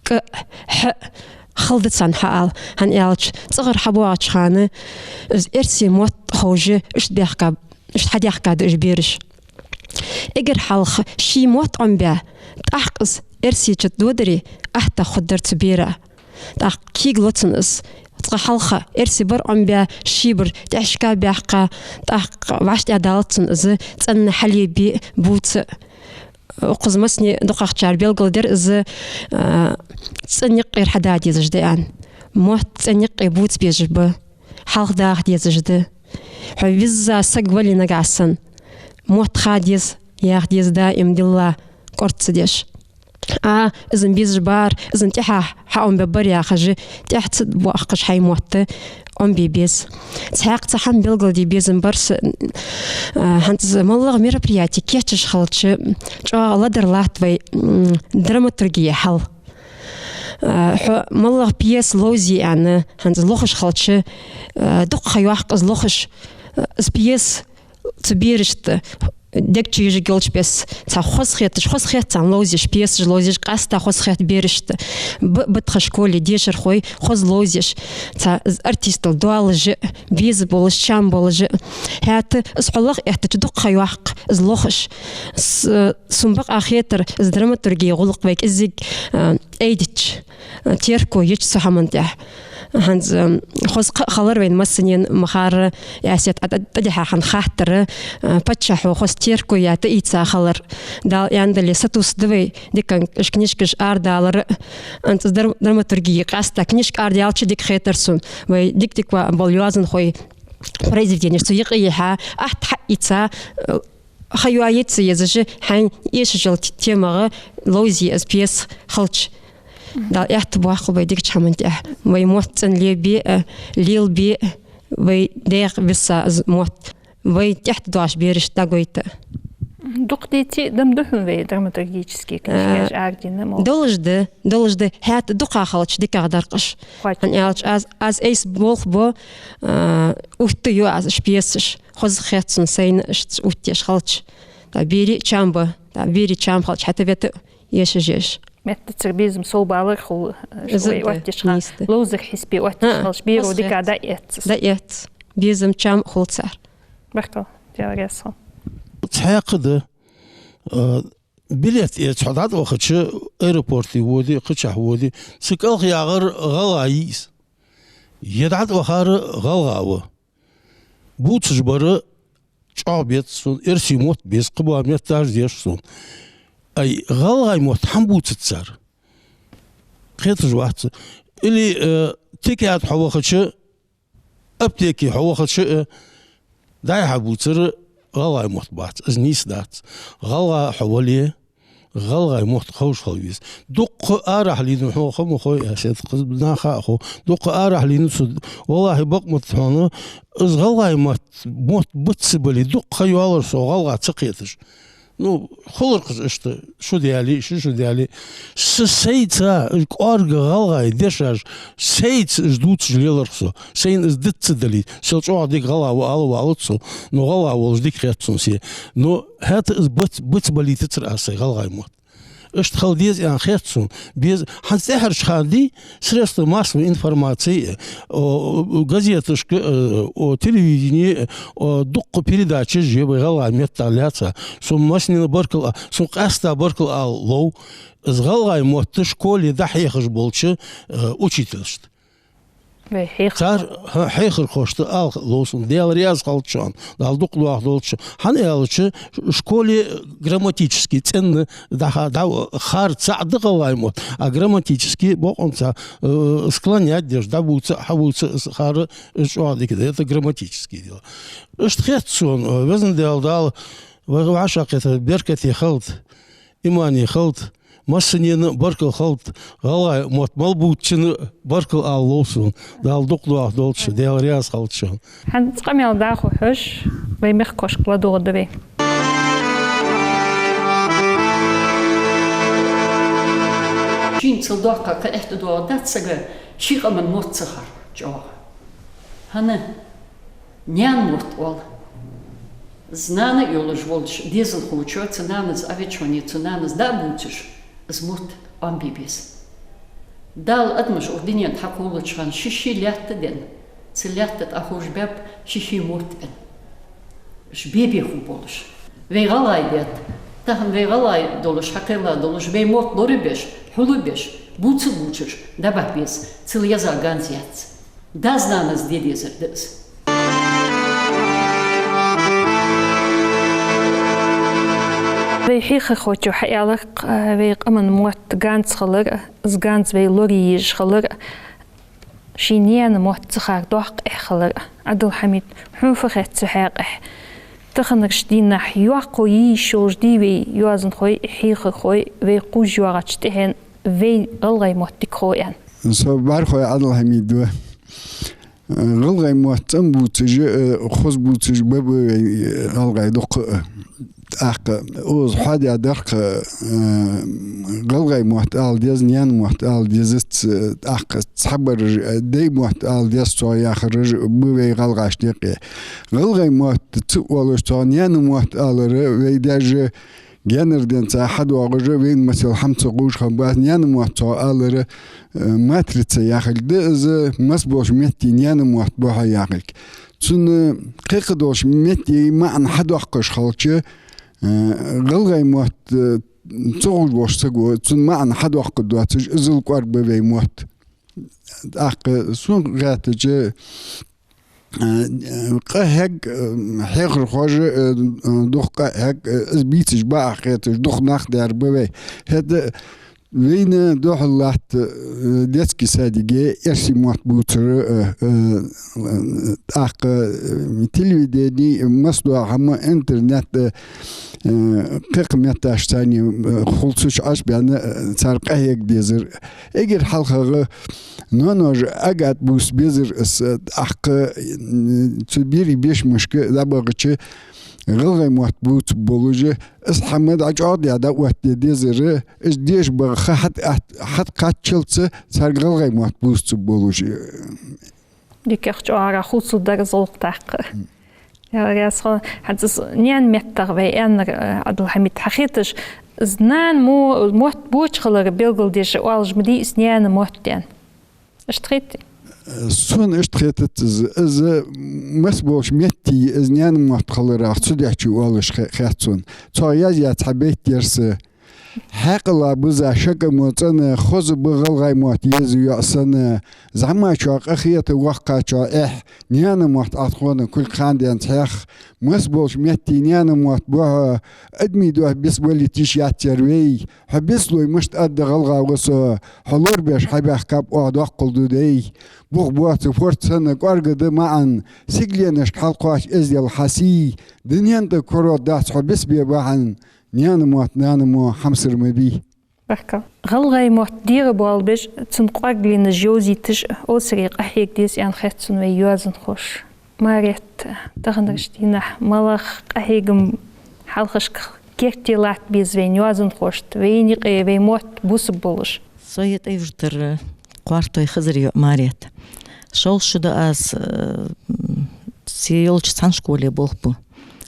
кӀ, хь, хала да царна хьаала. ХӀана аьлча, цӀагӀара хьабоагӀача хана из эрсий мотт ховш, иштта баьхка, иштта хьадаьхка да уж бераш. Эггара хьалха ший мотт Ӏомабаь, тӀаккха из эрсий чу додарий, атта хургдар цу бера. ТӀаккха кегалу цунна из. Цкъа хьалха эрсий бар Ӏомабаь, ший бар тӀехьашка баьккха, тӀаккха вӀаштӀехьадалац цунна из, цӀена хьалъебе бувца. Укхаза массане дукхагӀчар белгалдир из, а, цӀен юкъера хьада дезаш да аьнна. Мотт цӀен юкъе бувца безаш ба, хьалха даха дезаш да. Хьо визза саг вале нагахьа санна, мотт ха деза, яха деза даим дилла кӀорд ца деш. А, из-м безаш бар, из-м тӀехьа хьаӀомабергбар яхаш, тӀехьа ца боаккхаш хьай мотт Ӏомабе беза. Цхьаькха цхьа хӀама белгалде безам бар са, а, хӀанз моллагӀа мероприяти кийчъеш хилча, чӀоагӀа ладар латт вай, м, драматургий хьал. А, хьо моллагӀа пьеса ловзе аьнна, хӀанз лохаш хилча, а, дукха ха йоаккх из лохаш, а, из пьеса цу берашта дег чу йижаргйолча бесса, цхьа хоза хеташ, хоза хет царна ловзаеш, пьесаш ловзаеш, къаьстта хоза хет берашта. Б-, бутт тха школе дешархой хоза ловзаеш, цхьа артистал доаллаш а, беза болаш, чам болаш а. ХӀаьта из хьо лаха эттача дукха ха йоаккх из лохаш. С-, сона бакъахьа хетар, из драматургий гӀулакх вай кӀезига, а, айдича, терко йича цу хӀаман тӀа. ХӀанз, м, хоза кхаъ хилар вайна массанена, ма харра, Ӏаьсет, Ӏа тӀа-, тӀадихьа хьа хаттар, а, паччахьо хоза терко яь тӀаийца хилар. Дала аьннадале, сатувсаргда вай дикан уж книжкаш арадалар, а, анцӀа дар-, драматургий къаьстта книжка арадаьлча дика хетар сона. Вай дика-дика бола йоазонхой произведенеш цу юкъе яьха, атта хьаийца, а, Ха йоаца езаш, хьайна эшаш йола те-, темагӀа ловзае аз пьеса хилча. Дала аьттув боаккхалба вай дикача хӀаман тӀа. Вай мотт цӀена лелабе а, лелабе а, вай дегӀа виса из мотт. Вай тӀехьа доагӀаш бераш дӀагойта. Дукха дийцача, дам да хьона вай драматургически книжкаш арадена мел? Долаш да, долаш да. ХӀаьта дукха хилча дикагӀа дар-кх уж. ХӀана аьлча аз, аз айса болх бу, а, оттаю аз уж пьесаш. Хоза хет сона сайна иштта оттаеш хилча. ТӀаккха берий чам ба, тӀаккха берий чам хилча, хӀаьта вета эшаш еш. Меттацара безам совбалар хул, э, из вай да, оттаеш хилча, нийса да. Ловзара хьисапе оттаеш хилча, беро дика дӀаэц. ДӀаэц. Безам, чам хул цар. Баркал, Даьла раьза хилва. Цхьаькха да, э, билет эца хьо дӀатӀавахача, аэропорте воде, кхычахьа воде, цу кӀалха ягӀар гӀалгӀа я из. Е дӀатӀавахар гӀалгӀа ва. Бувцаш бар чӀоагӀа беза сона, эрсий мотт беза, кхыбола метташ деш сона. Ай, гӀалгӀай мотт хӀана бувцац цар? Кхеташ вац. Или, э, тикет хьо вахача, аптеке хьо вахача, э, дӀай-хьай бувцар гӀалгӀай мотт бац, из нийса дац. ГӀалгӀа хьо вале, гӀалгӀай мотт ховш хила веза. Дукха арахьа лийннав хьо, ха ма хой аз, хӀаьта кхы наха а хов. Дукха арахьа лийннав со, валлахӀи, бакъ ма да хьона, из гӀалгӀай мотт, мотт бац ца бале, дукха ха йоаллар со гӀалгӀа ца кхеташ. Ну, хулар-кх уж иштта, шу даьле, шу, шу даьле. Са сайца, уж кӀоарга гӀалгӀай дешаш, сайца уж дувцаш лелар-кх со. Сайна из диц ца далийта, сел чӀоагӀа дика гӀалгӀа ва ала валац со, но гӀалгӀа волаш дика хет сона се. Но хӀаьта из бац-, бац балийтацар аз сай гӀалгӀай мотт. Иштта хила деза аьнна хет сона. Беза, хӀанз тӀехьарча хана дий, средства массовой информации, о, газеташка, э, о, телевидени, о, дукха передачаш я вай гӀалгӀай меттах лаьца. Сона массанена баркал а, сона къаьстта баркал ала лов из гӀалгӀай мотт школе дӀахьехаш болча, э, учительшта. Вай хьехархошта. Цар, хьа, хьехархошта ала лов сона, Даьла раьза хилва шоана, Дала дукха доахадолда шо. ХӀана аьлча, школе грамматически цӀена дӀаха-, дӀа-, хар цаӀ да гӀалгӀай мотт, а грамматически бокъонца, э, склонять деш, дӀабувца, хьабувца, из хар, из чӀоагӀа дика да, это грамматические дела. Иштта хет сона, э, Везан Даьла, Дала вай вӀашагӀкхетар беркате хилда, имане хилда, массанена баркал хилда, гӀалгӀай мотт мел бувцачоа баркал ала лов сона. Дала дукха доахадолда шо, Даьла раьза хилва шоана. ХӀанз къамаьл дӀахо хьош, вай мехкашка ладувгӀа да вай. Шийна цул доккха кхы аьттув доагӀаргдац сага ший къаман мотт ца хар чӀоагӀа. ХӀана? Наьна мотт оал. Из нана йолаш волча дезалхочо цу нанас Ӏовеча хана, цу нанас дӀа а бувцаш, из мотт Ӏомабе беза. Дала адамаш укх дунен тӀа хьакхоллача хана ший-ший лаьтта денна, цу лаьтта тӀа ховш баьб ший-ший мотт бен. Уж бе-бе хургболаш. Вай гӀалгӀай детта, тахан вай гӀалгӀай долаш, хьакхелла долаш, вай мотт лорабеш, хьулбеш, бувца-бувцаш дӀабахьа беза, цул еза ганз яц. Дас-нанас де дезар да из. Вай хьехархочо хьааьлар-кх, вай къаман мотт ганз хилар, из ганз вай лорае езаш хилар, ший наьна мотт ца хар доккха эхь хилар. Ӏабдул-Хьамид, хьона фу хет цу хьакъехьа? Таханарча дийнахьа йоккха йиш йолаш дий вай йоазонхой, хьехархой, вай кхувш йоагӀача тӀехьен вай гӀалгӀай мотт дика хов аьнна? Со БӀархой Ӏабдул-Хьамид ва. ГӀалгӀай мотт цӀена бувцаш а, хоза бувцаш а ба-ба вай, э, гӀалгӀай дукха а. ТӀаккха укхаза хьоадаь дар-кх, э, гӀалгӀай мотт ала деза, наьна мотт ала дезац, э, тӀаккха цхьабараш, э, дай мотт ала деза цох яхараш а ба вай гӀалгӀашта юкъе. ГӀалгӀай мотт ца оалаш, цох наьна мотт алар, вай даже геннара денз хьадоагӀаш а, вайна масал хӀама ца гуш хиннабац, наьна мотт цох алар, э, матрица яхилга да из, масса болча метте наьна мотт ба хьо яхилга. Цун кхы-кхы долча метте маӀан хьадоаккхаш хилча, э, гӀалгӀай мотт, э, ца гуш волча саго цун маӀан хьадоаккхаргдоацаш, иззал кӀоарга ба вай мотт. ТӀаккха сона гӀертача, э, къахьег, э, хьехархоша, э, дукха къахьег, э, из бийцаш ба аьнна хеташ, дукха нах дар ба вай. ХӀаьта Вайна духьал латт, э, детский садиге эрсий мотт бувцар, э, э, тӀаккха, э, телевидени, массадола хӀама, интернет, э, э, кхы-кхы метташца, э, хулцуш Ӏаш баьнна, э, цар къахьега дезар. Эггара хьалхагӀа ноаноша агат бувца безар, э, тӀаккха, э, цу берий бешамашка дӀабахача гӀалгӀай мотт бувца болаш, из хӀама дӀачӀоагӀде дӀаоттаде дезар, из деша багӀа ха хьат-, хьат-, хьатӀакхаччалца царга гӀалгӀай мотт бувца болаш. Дикагӏа чӀоагӀа хувцалуш дар из гӀулакх тӀаккха. Мгм. Яр ясхо, хӀанз из наьна меттагӀа вай аьннар, э, Ӏабдул-Хьамид, хьахеташ, из нана мо-, мотт бувцаш хилар белгалдеш оалаш ма дий из наьна мотт аьнна. Иштта хетий? Сона иштта хетац из, из масса болча метте из наьна мотт хиларах цу дехьа чу оалаш хе-, хет сона. Цо язъяь цхьа бейт яр са: «Хьаькъала биза шака мо цӀена, хоза ба гӀалгӀай мотт еза йоӀ санна. ЗӀамачоа къахета, воккхачоа эхь, наьна мотт Ӏа тхона кулг ханден цхьех. Масса болча метте наьна мотт бу хьа, адамий духьа бицбалийта йиш яц ер вай. Хьо бицлой мишта аргда гӀалгӀа ва со, хьо лорабеш хьабаьхкаб оаха доккхал ду дай. Бух боаца форд санна кӀоарга да маӀан, сигаленашка хьалкхоач эздел хьа сий. Дунен тӀа кородац хьо бицбе бахьан, наьна мотт нана мо хьамсара ма бий». Баркал. ГӀалгӀай мотт дера боалабеш, цун кӀоаргалонаш йовзийташ, оцаре къахьега деза аьнна хет сона вай йоазонхоша. Марет, таханарча дийнахьа малагӀа къахьегам хьалхашка керте латта беза вайна йоазонхошта, вайна юкъе вай мотт бувца болаш? Со я ТӀой-Юртара Кхоартой Хизара йоӀ Марет. Шовзткъа шу да аз, э, м, се йолча цхьан школе болх бу.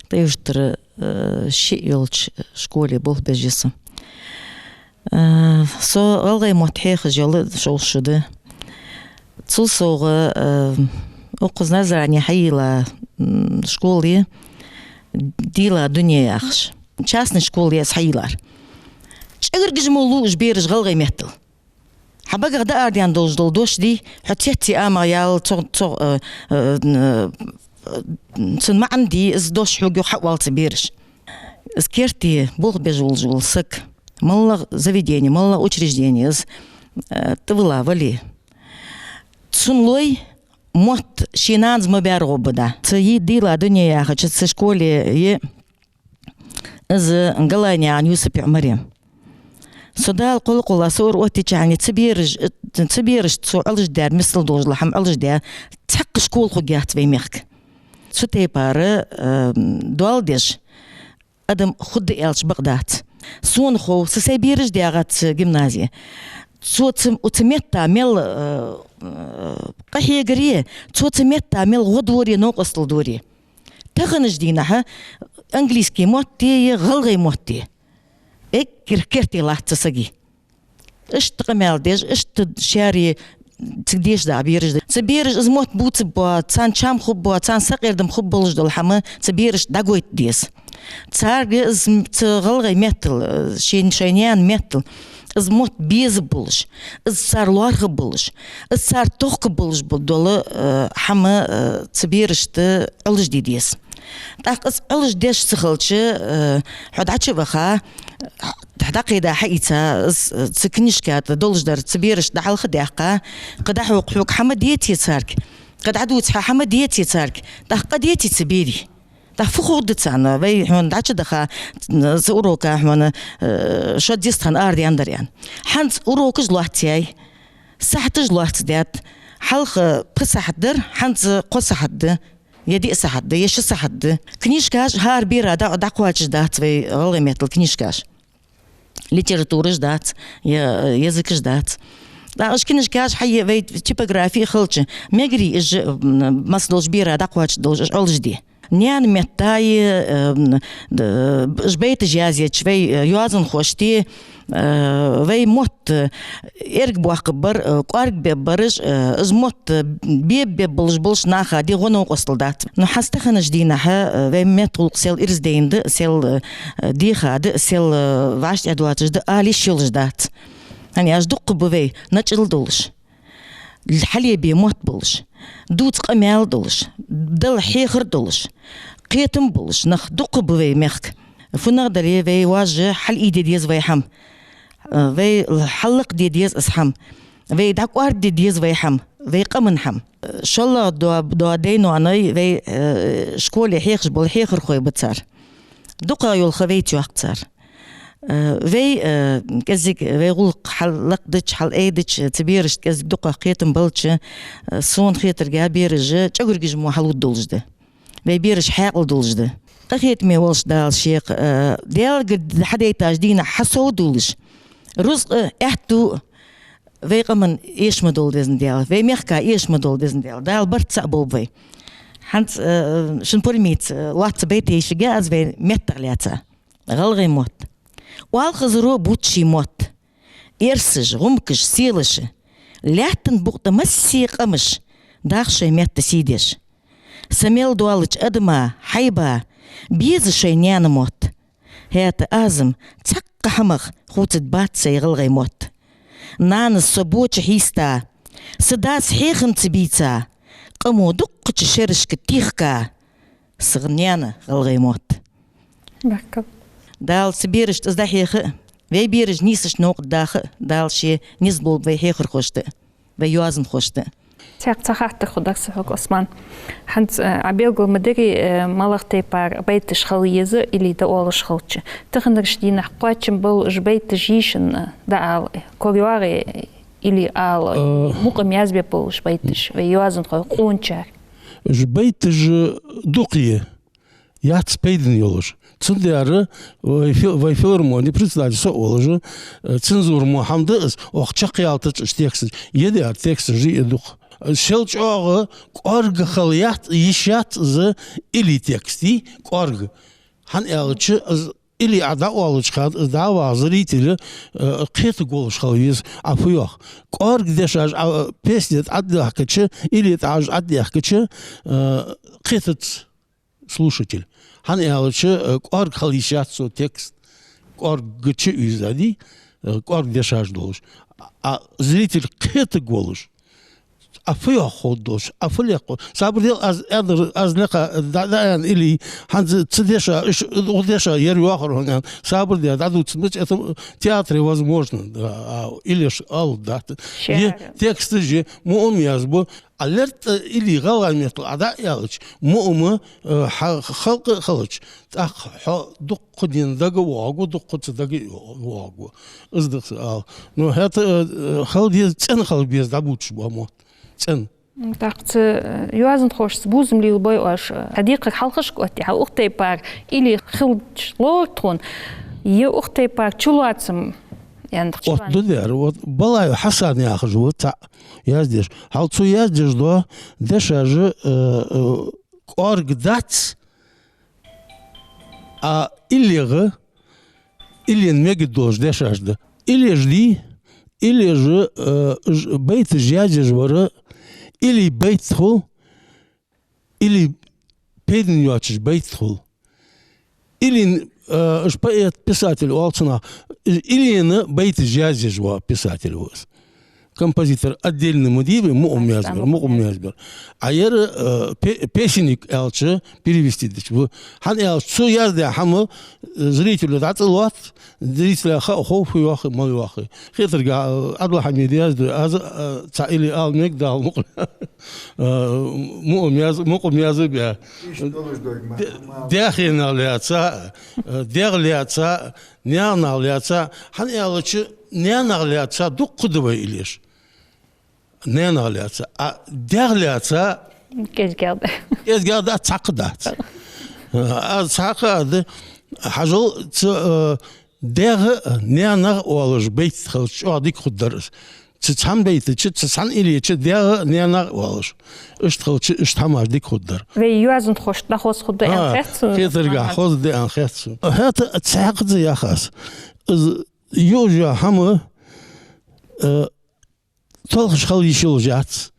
ТӀой-Юртара, э, шиъ йолча школе болх беш я со. Э, со гӀалгӀай мотт хьехаш йола шовзткъа шу да. Цул совгӀа, э, укхаза Назране хьайийлла, м, школа я, «Дийла дуне» яхаш. Частный школа я из хьайийллар. ЧӀагаргаш мо лу уж бераш гӀалгӀай меттала. Хьа багах дӀаарадаьнна долаш дола дош дий, хьо цеций амагӀа ял, цо, цо, э, э, н-, э, цун маӀан дий, из дош хьога юха хьаоал цу бераша. Из керте болх беш волаш вола саг, моллагӀа заведени, моллагӀа учреждени из, э, тӀавилла вале, цун лой мотт ший нанас ма баьргӀо ба да. Цу йиъ «Дийла дуне» яхача цу школе я из Галайнаькъан Юсуп йоӀ Марем. Со Дала кхоллакхоллалца ура оттача хана цу бераш-, цу берашта цо Ӏалашдаьр, мисал долаш дола хӀама Ӏалашдаь, цхьаккха школа хургьяц вай мехка. Цу тайпара, э, доал деш адам хургда аьлча бакъ дац. Сона хов, са сай бераш даьгӀац гимназе. Цо цу, цу метта мел, э, э, къахьегаре, цо цу метта мел гӀо доре, новкъостал доре. Таханарча дийнахьа английский мотт я, гӀалгӀай мотт я. Эггара керте латт цу сага. Иштта къамаьл деш, иштта шаьра цига деша дагӀа бераш да. Цу бераша из мотт бувцаргбола, царна чам хургбола, царна сакъердам хургболаш дола хӀама цу берашта дӀагойта деза. Царга из м-, цу гӀалгӀай меттала, ший, шоай наьна меттала из мотт беза болаш, из цар лоархӀа болаш, из цар тохка болаш бо-, дола, э, хӀама, э, цу берашта Ӏалашде деза. ТӀаккха из Ӏалашдеш ца хилча, э, хьо дӀачу а ваха, хьо дӀакхийда хьаийца, из, э, цу книжка тӀа долаш дар цу берашта дӀахьалха а даьккха, кхы дӀахьокха хьога хӀама деце царга, кхы дӀадувца хьа хӀама деце царга, тӀаккха къа деце цу берий. ТӀаккха фу хургда царна, вай хьона дӀачу даха, цу урока хьона, э, шозза йист хинна арадаьннадар аьнна. ХӀанз урокаш лоацаяьй, сахьаташ лоацдаьд, хьалха пхи сахьат дар, хӀанз кхо сахьат да, е диъ сахьат да, е ши сахьат да. Книжкаш хӀара бера дӀа-, дӀакхоачаш дац вай гӀалгӀай меттала книжкаш. Литератураш дац, е, языкаш дац. ТӀаккха уж книжкаш хьае вай типографи хилча, мегарий уж, м, масса долча бера дӀакхоачаш долаш уж Ӏалашде. Наьна метта е, м, д-, уж байташ язъеча вай, э, йоазонхошта, э, вай мотт, э, эргабоаккхаргбар, э, кӀоаргабергбараш, э, из мотт, э, беб-беб болаш болча наха де гӀо-новкъостал дац. Но хӀанз таханарча дийнахьа, э, вай меттагӀулакх сел ираз дайна да, сел, э, деха да, сел, э, вӀаштӀехьа доацаш да ала йиш йолаш дац. ХӀана аьлча дукха ба вай начӀал долаш, хьалебе мотт болаш, дувца къамаьл долаш, дала хьехар долаш, кхетам болаш нах дукха ба вай мехка. ФуннагӀа дале вай вож хьалъайде деза вай хӀама. Э, вай хьаллакхде деза из хӀама. Вай дӀакӀоаргде деза вай хӀама, вай къаман хӀама. Э, шоллагӀа доа, доа дай-ноаной вай, э, школе хьехаш бола хьехархой ба цар. ДукхагӀа йола ха вайца йоаккх цар. Э, вай, э, кӀезига вай гӀулакх хьаллакхдича, хьалъайдича, цу берашта кӀезига дукхагӀа кхетам балча, э, сона хетарга, бераш чӀоагӀа гӀоргаш мо хьалургдолаш да. Вай бераш хьаькъал долаш да. Къахетаме волча Дала шех, э, Даьлагара хьадайтача дийнахьа хьасовдолаш, рузкъа, аьттув вай къаман эша ма долда, Везан Даьла, вай мехка эша ма долда, Везан Даьла. Дала барт цаӀ болба вай. ХӀанз, э, шун пурам ийца, э, лоацца байт йийшаргья аз вай меттах лаьца. ГӀалгӀай мотт. Оалхазаро бувц ший мотт. Эрсаш, гӀумкаш, селаш. Лаьттан букъ тӀа массе къамаш даха шоай метта сий деш. Са мел доаллача адама, хьайба, беза шоай наьна мотт. ХӀаьта аз-м цхьаккха хӀамах хувцаргбац сай гӀалгӀай мотт. Нанас со боча хьийста, са дас хьехам ца бийца, къамо дуккхача шерашка тӀехка са наьна гӀалгӀай мотт. Баркал. Дала цу берашта из дӀахьеха а, вай бераш нийсача новкъа даха а Дала ше низ лулба вай хьехархошта а, вай йоазонхошта а. Цхьа, цхьа хаттар хургдар са хьога, Ӏусман. ХӀанз, э, Ӏа белгал ма дарий, э, малагӀа тайпара байташ хила еза илли дӀаоалаш хилча. Таханарча дийнахьа кхоачам бола уж байташ йийшан, э, дӀаала, э, корайоагӀий, э, илли ала, э, мукъам язбеш бола уж байташ, вай йоазонхой, къоначар. Уж байташ, э, дукха я. Яц пайдана йолаш. Цудухьа вай фи-, вай филармоне председатель со а волаш, э, цензура мо хӀама да из, оаха чакхъялийтац уж тексташ. Е дера тексташ я дукха. Шел чӀоагӀа кӀоарга хила яц, йиш яц из илли текст, кӀоарга. ХӀана аьлча, из илли Ӏа дӀаоалача хана, из дӀавагӀа зритель, э, кхетаргволаш хила веза, Ӏа фу йоах. КӀоарга дешаш Ӏа, э, песне тӀа Ӏаддаьхкача, илли тӀа Ӏа Ӏаддаьхкача, э, кхетац слушатель. ХӀана аьлча, э, кӀоарга хила йиш яц цо текст. КӀоаргача уйзади, э, кӀоарга дешаш долаш. А зритель кхетаргволаш. Ӏа фу йоах ховргдолаш, Ӏа фу лехк ховргдолаш. Сабар де, аз аьннар, аз наха дӀа-, дӀааьнна илли, хӀанз цу деша, уж, укх деша ер йоахар хьона аьнна. Сабар де, дӀадувца, мича это театре возможно, а, а, илли ала дац. Е тексташ я, мукъам язбу, Ӏа лерттӀа илли гӀалгӀай меттала Ӏа дӀа а аьлча, мукъам, э, хьа-, халкъа а хилча, тӀаккха хьо дуккха ден дага воагӀаргва, дуккха ца дага воагӀаргва. Из да са ала. Ну, хӀаьта, э, хила деза, цӀена хила беза дӀабувцаш бола мотт. ЦӀена. М, тӀаккха цу, э, йоазонхошца бувзам лелабой оаш, э, хьа декхар хьалхашка оттаде, хьа укх тайпара илли хилча ловра тхона, е укх тайпара чулоацам, ян дах чулоацам. Отт да дера, вот Балаев Хьасан яхаш ва цхьа яздеш. Хьал цо яздеш дола дешаш, э, э, кӀоарга дац, а иллегӀа, иллена мегаргдолаш дешаш да. Иллеш дий, иллеш, э, ж-, байташ язъеш вар, илли байт хул, илли пайдана йоацаш байт хул. Иллин, э, уж поэт, писатель оал цунах, иллена байташ язъеш вола писатель ва из. Композитор отдельно ма дий вай, мукъам язбер, мукъам язбер. А ер, э, пе-, песенник аьлча, перевести дича ва. ХӀана аьлча, цо яздаь хӀама, э, зритело дӀа ца лоац, зрителя ха а хов, фу йоах, мала йоах. Хетарга, э, Ӏабдул-Хьамида яздой, аз, э, цхьа илли ала мег, Дала мукъ лой. Э, мукъам яз-, мукъам язбе. Иштта долаш дог ма-, де-, ма-, даьхенах лаьца, э, даьх лаьца, наьнах лаьца, хӀана аьлча, наьнах лаьца дуккха да вай иллеш. Наьнах лаьца, а даьх лаьца кӀезигагӀа да. КӀезигагӀа да, цхьаккха дац. Аз цхьаккха а да, хьажал, цу, э, даьх а, наьнах а оалаш байт хилча, чӀоагӀа дика хургдар из. Цу цхьан байта чу, цу цхьан илли чу даьх а, наьнах а оалаш. Иштта хилча, иштта хӀамаш дика хургдар. Вай йоазонхошта дӀахоз хургда аьнна хет сона. Хетарга хоза да аьнна хет сона. ХӀаьта цхьаькхаза яхаш. Из южа хӀама, э, толхаш хила йиш йолаш яц.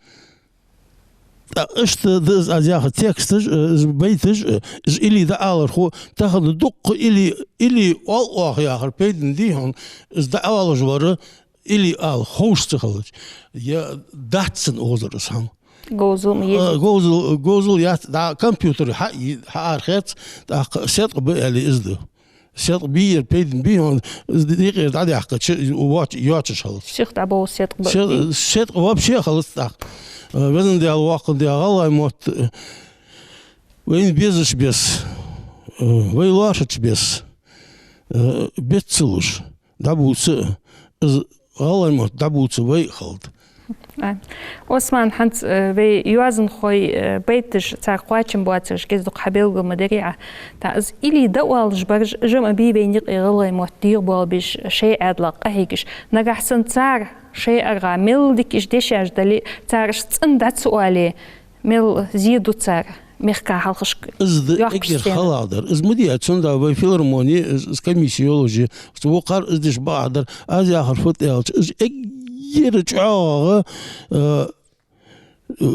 ТӀаккха иштта да из аз яха тексташ, э, из байташ, э, из илли дӀаалархо, тахан дуккха илли, илли оал оаха яхар пайдана дий хьона, из дӀаоалаш вар, илли ала ховш ца хилча. Е дац цун озар из хӀама. Говзал ма езий. Э, говзал, говзал яц, дӀа компьютер хьа-, хьаархац, тӀаккха седкъа ба аьле из да. Седкъа бийяр пайдана бий хьона, из декъера дӀадаьккхача, воач-, йоацаш хилац. Сиха дӀабовла седкъа ба. Се-, седкъа вообще хилац тӀаккха. Э, Везан Даьла, Воккха Даьла, гӀалгӀай мотт, э, вайна безача беса, э, вай лоархӀача беса, э, беца ца луш, дӀабувца, из гӀалгӀай мотт дӀабувца вай а хилда. А. Осман, хӀанз, э, вай йоазонхой, э, байташ, цар кхоачам боацараш кӀезиг-дукха хьабелгал ма дарий Ӏа. ТӀаккха из илли дӀаоалаш бараш жамӀ бий вайна юкъе гӀалгӀай мотт дегӀабоалабеш, шоай Ӏаьдала къахьегаш. Нагахьа санна цар шоай аргӀа мел дика уж дешаш дале, цар уж цӀена дӀа ца оале, мел зе ду цар мехка хьалхашка. Из да йоккхаш эггара сцена. Хала дар. Из ма дий, цудухьа вай филармони, из, из комисси йолаш я, цу вокхар из деш бакъахьа дар, аз яхар фуд аьлча, из эггара чӀоагӀа, э, э,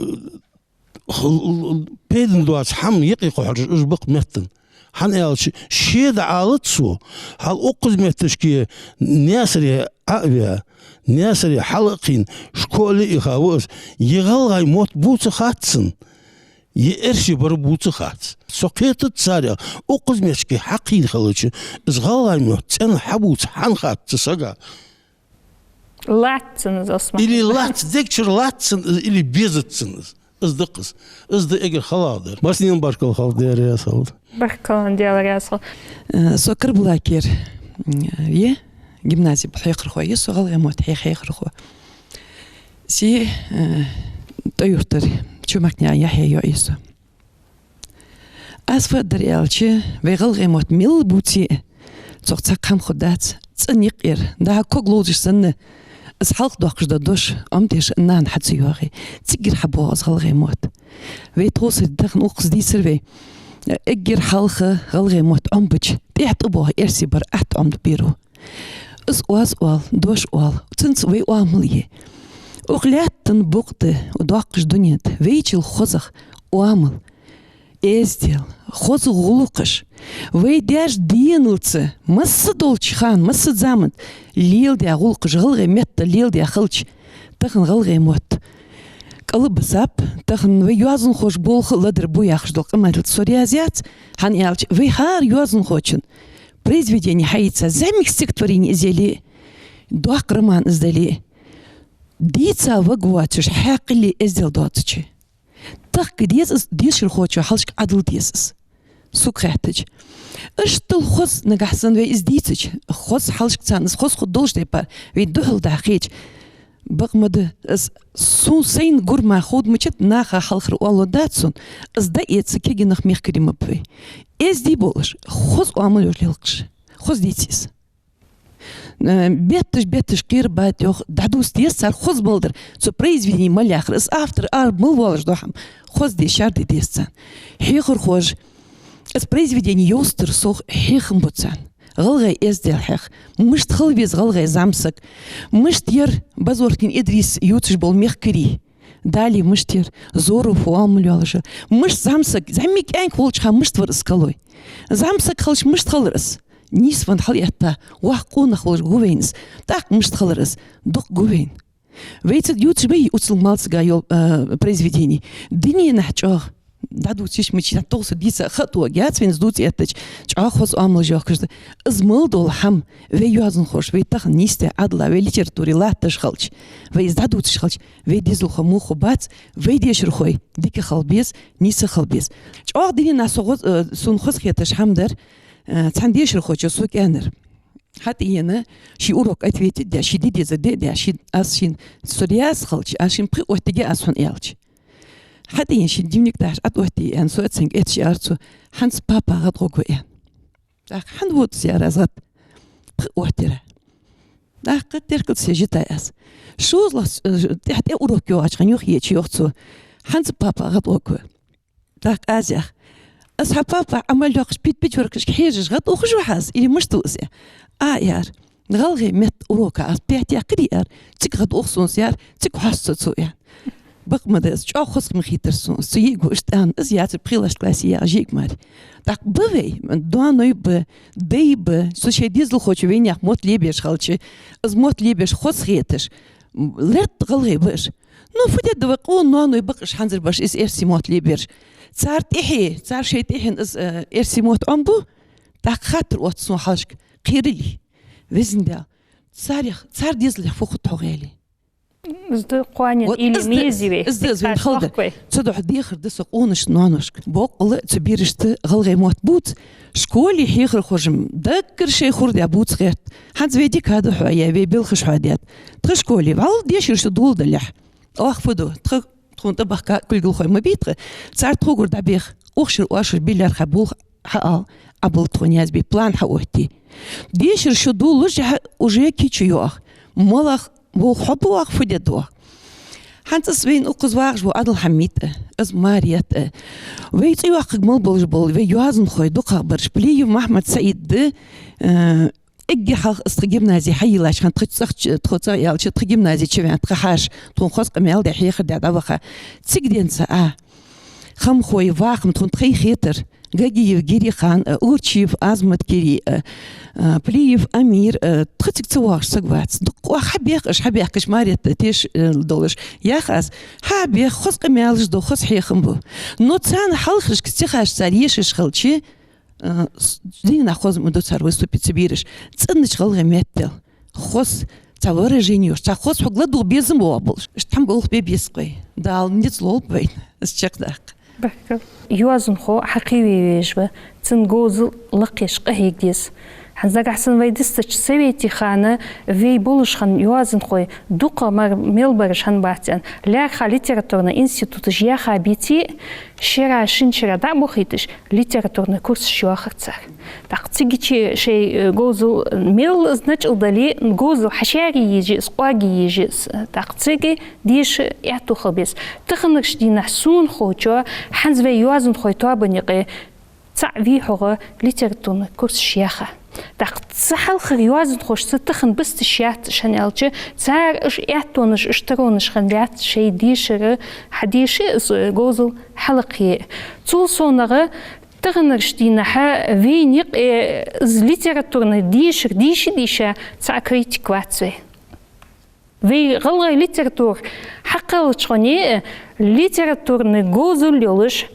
хл-, пайдана доаца хӀама юкъе кхухьараш уж ба-кх меттана. ХӀана аьлча, ше дӀаалац цо, хьал укхаза метташка Наьсаре Ӏо а ваь, Наьсаре хьал а кхийна, школе а ихав из, е гӀалгӀай мотт бувца хац цунна, е эрсий бар бувца хац. Со кхетац царех, укхаза метташка хьакхийна хилча, из гӀалгӀай мотт цӀена хьабувца хӀана хац цу сага? Лац цунна из, Осман. Или лац, дег чура лац цунна из, или безац цунна из. Из да-кх из. Из да эггара хала дар. Массанена баркал хилда, Даьла раьза хилва. Баркал, Даьла раьза хилва. Э, со Карабулакера, м, я, гимназера хьехархо я со, гӀалгӀай мотт хьех хьехархо. Се, э, ТӀой-Юртара Чумакнаькъан Яхьъя йоӀ я со. Аз фу аргдар аьлча, вай гӀалгӀай мотт мел бувце а, цох цхьаккха хӀама хургдац, цӀена юкъера, дӀа ког ловзаш санна, из хьалха доаккхаш дола дош Ӏомадеш нана хьа ца йоагӀе, цигара хьабоагӀа из гӀалгӀай мотт. Вай тховсара тахан укхаза дийцар вай, эггара хьалха гӀалгӀай мотт Ӏомабича, тӀехьа тӀабоагӀа эрсий бар атта Ӏомабе безар. Из оаз оал, дош оал, цунца вай оамал я. Укх лаьттан букъ тӀа, доаккхаш дунен тӀа, вайчул хозагӀа оамал, эздел, хоза гӀулакхаш, вай даьша деналца, масса долча хана, масса заман тӀа леладаь гӀулакхаш, гӀалгӀай метта леладаь хилча, тахан гӀалгӀай мотт кӀалбисаб, тахан вай йоазонхоша болх а леладар бу яхаш дола къамаьл со раьза яц, хӀана аьлча вай хӀара йоазонхочун произведени хьаийца, зӀамига стихотворени из яле а, доккха роман из дале а, дийца варгвоацаш, хьаькъале эздел доацача, тахка деза из, дешархочоа хьалхашка Ӏодилла деза из. Сога хаьттача. Иштта хоза нагахьа санна вай из дийцача, хоза хьалхашка царна из хоза хургдолча тайпара вай духьал дӀахьежача, бакъ ма да, из сона сайна гур мара ховргдолча наха хьалхара оалаш дац сона, из дӀаэца кагий нах мехкарий ма ба вай. Эздий болаш, хоза оамал йолаш лелхаш, хоза дийца из. Э, бетташ, бетташ кхера бат йоах, дӀадувца деза цар хоза мел дар, цу произведене мел яхар, из автор ара мел воалаш дола хӀама хоза де, шаьра де деза царна. Хьехархоша из произведени йовзийтар сох хьехам бу царна. ГӀалгӀай эздел хьех, мишта хила веза гӀалгӀай зӀамсаг, мишта яр Базоркин Идрис ювцаш бола мехкарий, Дали мишта яр, Зоров фу оамал йолаш яр, мишта зӀамсаг, зӀамига кӀаьнк волча хана мишта вар из калой. ЗӀамсаг хилча мишта хилар из. Нийсвенна хьалъэтта, воккха къонах волаш гу вайна из. ТӀаккха мишта хилар из, дукха гу вайна. Вай цига ювцаш бий уцал малцага йола, э, произведени. Дуненахьа чӀоагӀа дӀадувца йиш мича, тховсара дийца ха а тоъаргьяц вайна из дувца эттача, чӀоагӀа хоза оамалаш йоахкаш да. Из мел дола хӀама вай йоазонхоша, вай тахан нийсдаь Ӏадала, вай литературе латташ хилча, вай из дӀадувцаш хилча, вай дезалхо муха бац, вай дешархой дика хила беза, нийса хила беза. ЧӀоагӀа дуненахьа со гӀоз-, э, сона хоза хеташ хӀама дар, э, цхьан дешархочо сога аьннар. ХьатӀаена, ший урок ответить даь, ший де дезар де а даь, ший, аз шийна, со раьза хилча, аз шийна пхи оттаге аз хьона аьлча. ХьатӀаена ший дневник дахьаш, ӀотӀаоттае аьнна, со а цунга этташ, аьлар цо: «ХӀанз папа гӀадгӀоргва», — аьнна. ТӀаккха хӀана вода аз, аьлар, аз гӀад? Пхи оттаера. ТӀаккха теркалца сежитай аз. ШозлагӀа, э, тӀехьа тӀа урок йоагӀача хана юхаеча йоах цо: «ХӀанз папа гӀадгӀоргва». ТӀаккха аз йоах: «Аз хьа папа Ӏамал йоаккхаш, пит-пичоркашка хьежаш гӀадухаш ва хьа аз, или мишта ва из?» «А», — аьлар. «ГӀалгӀай метта урока аз пять яьккхарий», — аьлар. «Цига гӀадух сона из», — аьлар, «цига хьоаст со цо», — аьлар. Бакъ ма да из, чӀоагӀа хоза хӀама хийтар сона. Со йиӀиг ва иштта аьнна, из яцар пхелагӀча классе яхаш йиӀиг мара. ТӀаккха ба вай, ноаной ба, дай ба, цу шоай дезалхочо вайнаьха мотт лебеш хилча, из мотт лебеш хоза хеташ, лерт гӀалгӀай ба уж. Ну, фу де да вай къона ноаной ба-кх уж хӀанзарбараш, из эрсий мотт лебераш. Цар тӀехье, цар шоай тӀехьенна из, э, эрсий мотт Ӏомабу, ТӀаккха хаттар отт сона хьалхашка: кхералий, Везан Даьла, царех, цар дезалех фу хургда хьогӀ, аьле? Из да кхоанен Вот или из да, мезий вай, из да из вайна хала да. Цудухьа дехар да со къонача ноаношка. Боккъала цу берашта гӀалгӀай мотт бувца. Школе хьехархоша-м даггара шоай хургдаь бувца гӀерт. ХӀанз вай дика да хьоадаь, вай белхаш хьоадаьд. Тха школе вӀалла дешара шу доладалехь, оаха фу ду? Тха, тхона тӀабахка кулгалхой ма бий тха. Цар тхогара дӀабеха, укх шера оаш уж биллархой болх хьаала, Ӏабилла тхона язбе, план хьаоттае. Дешара шу долалуш хьа уже кийчо йоах. МалагӀа болх хьабу оаха, фу де да оаха? ХӀанз из вайна укхаза вагӀаш ва Ӏадал Хьамид а, из Марет а. Вай цӀи йоаккхаргйолаш мел болаш бола вай йоазонхой дукхагӀбараш, Плиев Махьмад-СаӀид да, э, эггара хьалха из тха гимназе хьайийллача хана, тха цӀагӀа, тха цӀагӀа аьлча, тха гимназе чу ваьнна тха хьаьша, тхона хоза къамаьл даь, хьехар даь дӀаваха. Цига денз а Хамхой, вахам тхона тхоай хетар, Гагиев Гирихан а, Урчиев Азамат-Гири а, а, Плиев Амир а, тха цига ца воагӀаш саг вац. Дукха оаха хьабех уж, хьабаьхкача Марет а теш, э, долаш. Ях аз, хьабех, хоза къамаьлаш ду, хоза хьехам бу. Но царна хьалхарча стихашца цар ешаш хилча, э, с-, дийнахьа хоза ма ду цар выступить, цу бераша. ЦӀенача гӀалгӀай меттала хоза цхьа выражени йолаш, цхьа хоза хьогла дугӀа безам боагӀа болаш. Иштта хӀама болх бе беза-кх вай. Дала низ лолба вайна из чакхдаккха. Баркал. Йоазонхо хьакхеве везаш ва, цун говзал лакхъеш къахьега деза. ХӀанз нагахьа санна вай дистача совете хана вай болаш хинна йоазонхой дукха мара мел бараш хиннабац аьнна, лаьрххӀа литературни институташ яьха беце, шера шин шера дӀа а бохийташ, литературни курсаш йоахар цар. ТӀаккха цигача шоай, э, говзал мел из начӀал дале, говзал хьашаре еза из, къоаге еза из. ТӀаккха цига деша аьттув хила беза. Таханарча дийнахьа сона ховчох, хӀанз вай йоазонхой тоабан юкъе цаӀ вий-хьогӀ литературни курсаш яьха. ТӀаккха цу хьалхарча йоазонхошца тахан бисташ яц, шоана аьлча, цар уж аьттонаш, уж таронаш хинна лаьтта шоай дешара, хьадеша из говзал хьалакхе. Цул совгӀа, таханарча дийнахьа вайна юкъе из литературни дешар дийша-дийша цхьа критик вац вай. Вай гӀалгӀай литература хьакхеллача хана литературни говзал йолаш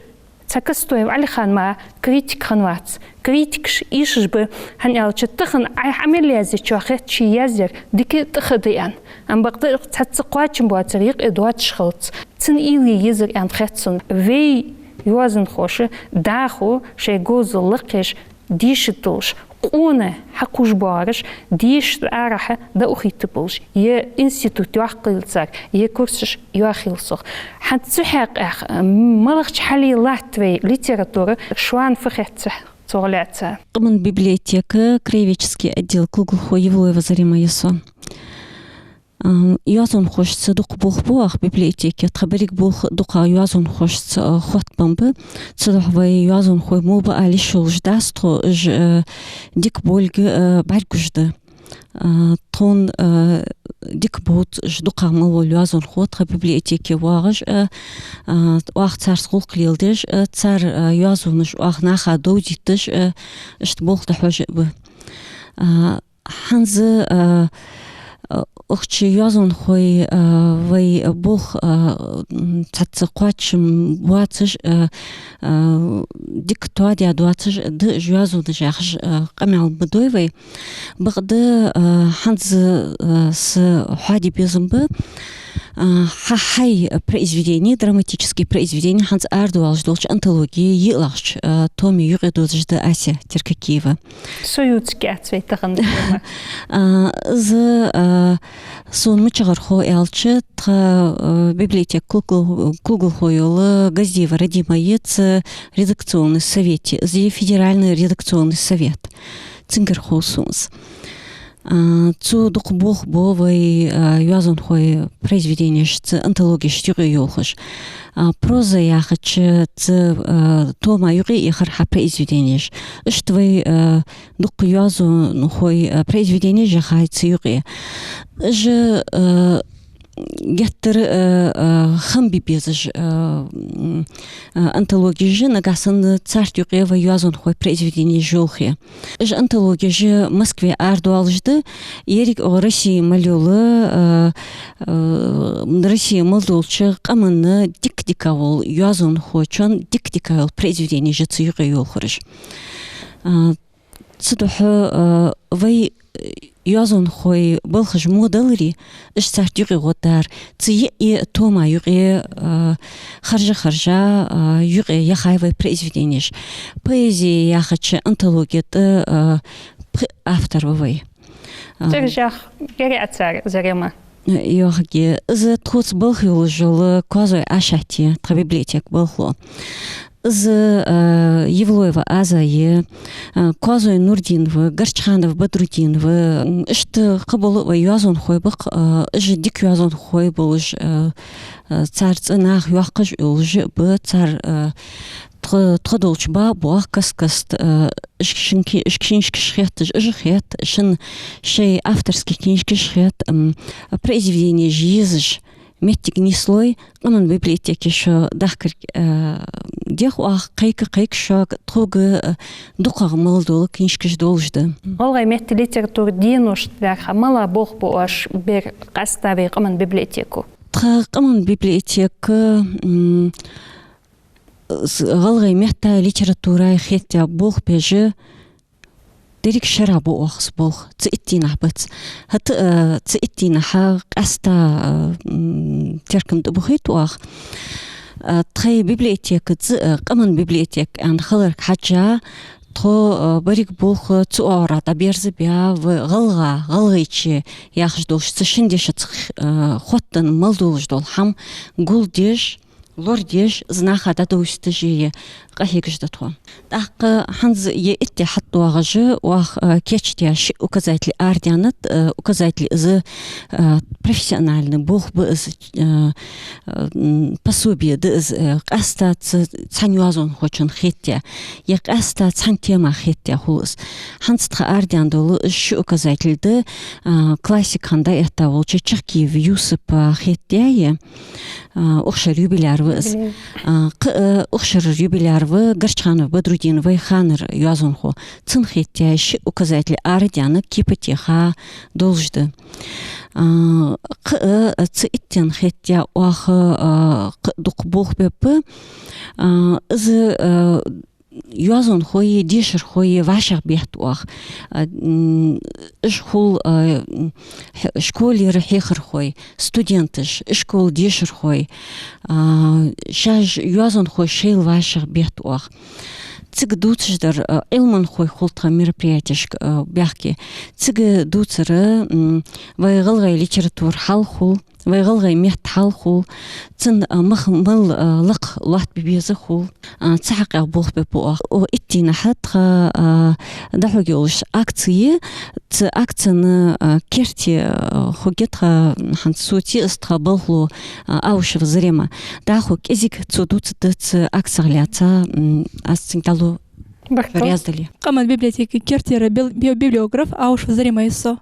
цхьа Костоев Ӏалихан мара критик хиннавац. Критикаш эшаш ба, хӀана аьлча тахан Ӏа-, Ӏа мел язъечох хет ше язъяр дика а тӀахьа да аьнна. Амма бакъда цхьацца кхоачам боацар юкъе доацаш хилац. Цун уйла е езар аьнна хет сона. Вай йоазонхоша дӀахо шоай говзал лакхъеш, дешаш долаш, къона хьакхувш боагӀараш, дешаш арахьа дӀаухийта болаш, е институт йоаккхийла цар, е курсаш йоахийла цох. ХӀанз цу хьакъехьа малагӀча хьале латт вай литература, шоана фу хет цох лаьца? Къаман библиотека, краеведческий отдел кулгалхо Евлоева Зарима я со. А, йоазонхошца дукха болх бу оаха библиотеке, тха берригаш болх дукха йоазонхошца, а, хоттабенна ба. Цудухьа вай йоазонхой мо ба ала йиш йолаш дац тхо, уж, а, дика болга, а, бӀаргагуш да. А, тхона, а, дика бувц уж дукха мел вола йоазонхо тха библиотеке воагӀаш, а, а, оаха царца гӀулакх леладеш, а, цар, а, йоазонаш оаха наха довзийташ, а, иштта болх дӀахьош а ба. А, ХӀанз, а, а, укх чу йоазонхой, а, вай болх, а, м, цхьацца кхоачам боацаш, а, а, дика тоадаь доацаш да уж йоазонаш яхаш, а, къамаьл ма дой вай. Бакъда, а, хӀанз, а, са хьоаде безам ба, а, хьа-, хьай произведени, драматически произведени, хӀанз арадоалаш долча антологе йиълагӀча, а, томе юкъе додаш да Ася Теркакиева. Со ювцаргьяц вай тахан. А, из, а, сона мичахьара хов аьлча, тха, а, библиотека кулгал-, кулгалхо йола Газдиева Радима я цу редакционни совете, из я федеральни редакционни совет. Цунгара хов сона из. А, цо дукха болх бу вай, а, йоазонхой произведенеш цу антологешта юкъе йолхаш. А, проза яхача цу, а, тома юкъе яхар хьа произведенеш. Иштта вай, а, дукха йоазонхой, а, произведенеш яхай цу юкъе. Уж, а, геттара, а, а, хам бе безаш, а, м, а, антологеш, нагахьа санна царта юкъе вай йоазонхой произведенеш йолхе. Уж антологеш Москве арадоалаш да, еррига Россе мел йола, а, а, Россе мел долча къаман дика-дика вола йоазонхочун дика-дика йола произведенеш я цу юкъе йолхараш. А, Цудухьа, а, вай, э, йоазонхой балхаш мо даларе, уж царца юкъе гӀо дар, цу йиъ тома юкъе, а, харжа-харжа, а, юкъе яхай вай произведенеш. Поэзи яхача антологе тӀа, а, пхи автор ва вай. А, цӀераш яха герга яцар Зарема. Йоахаргья, из тхоца балха йолаш йола Коазой Ӏашатеи, тха библиотека балхало. Из, а, Евлоева Азаи, а, Коазой Нурдинова, Горчханов Бадрудинова, м, иштта кхыбола вай йоазонхой ба-кх, а, уж дика йоазонхой болаш, а, а, цар цӀи наха йоаккхаш йолаш ба, цар, а, тха, тха долча ба-, боах каст-каста, а, уж шин ки-, уж книжкаш хетташ, уж хет, шин шоай авторски книжкаш хет, м, произведенеш езаш моттиг нийслой, къаман библиотеке шо дахкар, а, дех оаха, кхайка-кхайка шуга, тхога, а, дукхагӀа мел дола книжкаш долаш да. ГӀалгӀай метта литература деношта лаьрхӀа мала болх бу оаш бер къаьстта вай къаман библиотеко? Тха къаман библиотека, м, с-, гӀалгӀай метта литературай хетта болх беш, деррига шера бу оаха из болх, цу итт дийнахьа бац. ХӀаьта, э, цу итт дийнахьа къаьстта, э, м, теркам тӀабихийт оаха. Э, тхай библиотека, цу, э, къаман библиотека аьнна хиларга хьежжа, тхо, э, беррига болх цу оагӀорахьа дӀаберзабаь, вай гӀалгӀа, гӀалгӀайче яхаш долаш, цу шин дешаца, э, хоттаденна мел долаш дола хӀама гулдеш, лорадеш, из наха дӀадовзийташ е къахьегаш да тхо. ТӀаккха хӀанз е итт ди хьатӀадоагӀаш оаха, э, кийчдаь шиъ указатель арадаьннад, э, указатель из, э, профессиональни болх ба из, э, э, м, пособие да из, э, къаьстта ц-, цхьан йоазонхочун хетта, е къаьстта цхьан тема хетта хул из. ХӀанз тха арадаьнна дола из ши указатель да, э, классик хинна дӀаэтта волча Чахкиев Юсупа хетта е, а, укх шера юбиляр ва из. Юбиляр. А, кхы, а, укх шера юбиляр ва Горчханов Бадрудин, вай ханара йоазонхо. Цун хетта ши указатель арадаьнна кепа теха долаш да. А, кхы, а, цу иттанна хетта оаха, а, кхы дукха болх баьб, а, из, а, йоазонхой, дешархой вӀашагӀбетт оаха. А, м, уж хул, а, м, хь-, школера хьехархой, студенташ, ишкола дешархой, а, шоаш йоазонхой шоайла вӀашагӀбетт оаха. Цига дувцаш дар, а, Ӏилманхой хул тха мероприятешка, а, баьхке. Цига дувцар, м, вай гӀалгӀай литература хьал хул, вай гӀалгӀай метта хьал хул, цун, а, мах мел, а, лакха лоаттабе беза хул, а, цу хьакъехьа болх баьб оаха. О, итт дийнахьа тха, а, дӀахьоргйолаш акци, цу акцена, а, керте, а, хургья тха, хӀанз цо тӀа из тха балхало, а, Аушева Зарема. ДӀахо кӀезига цо дувцаргда цу акцех лаьца, м, аз цунга дӀалу Баркал. Раздали. Къаман библиотека кертера бил-, би-, библиограф Аушева Зарема я со.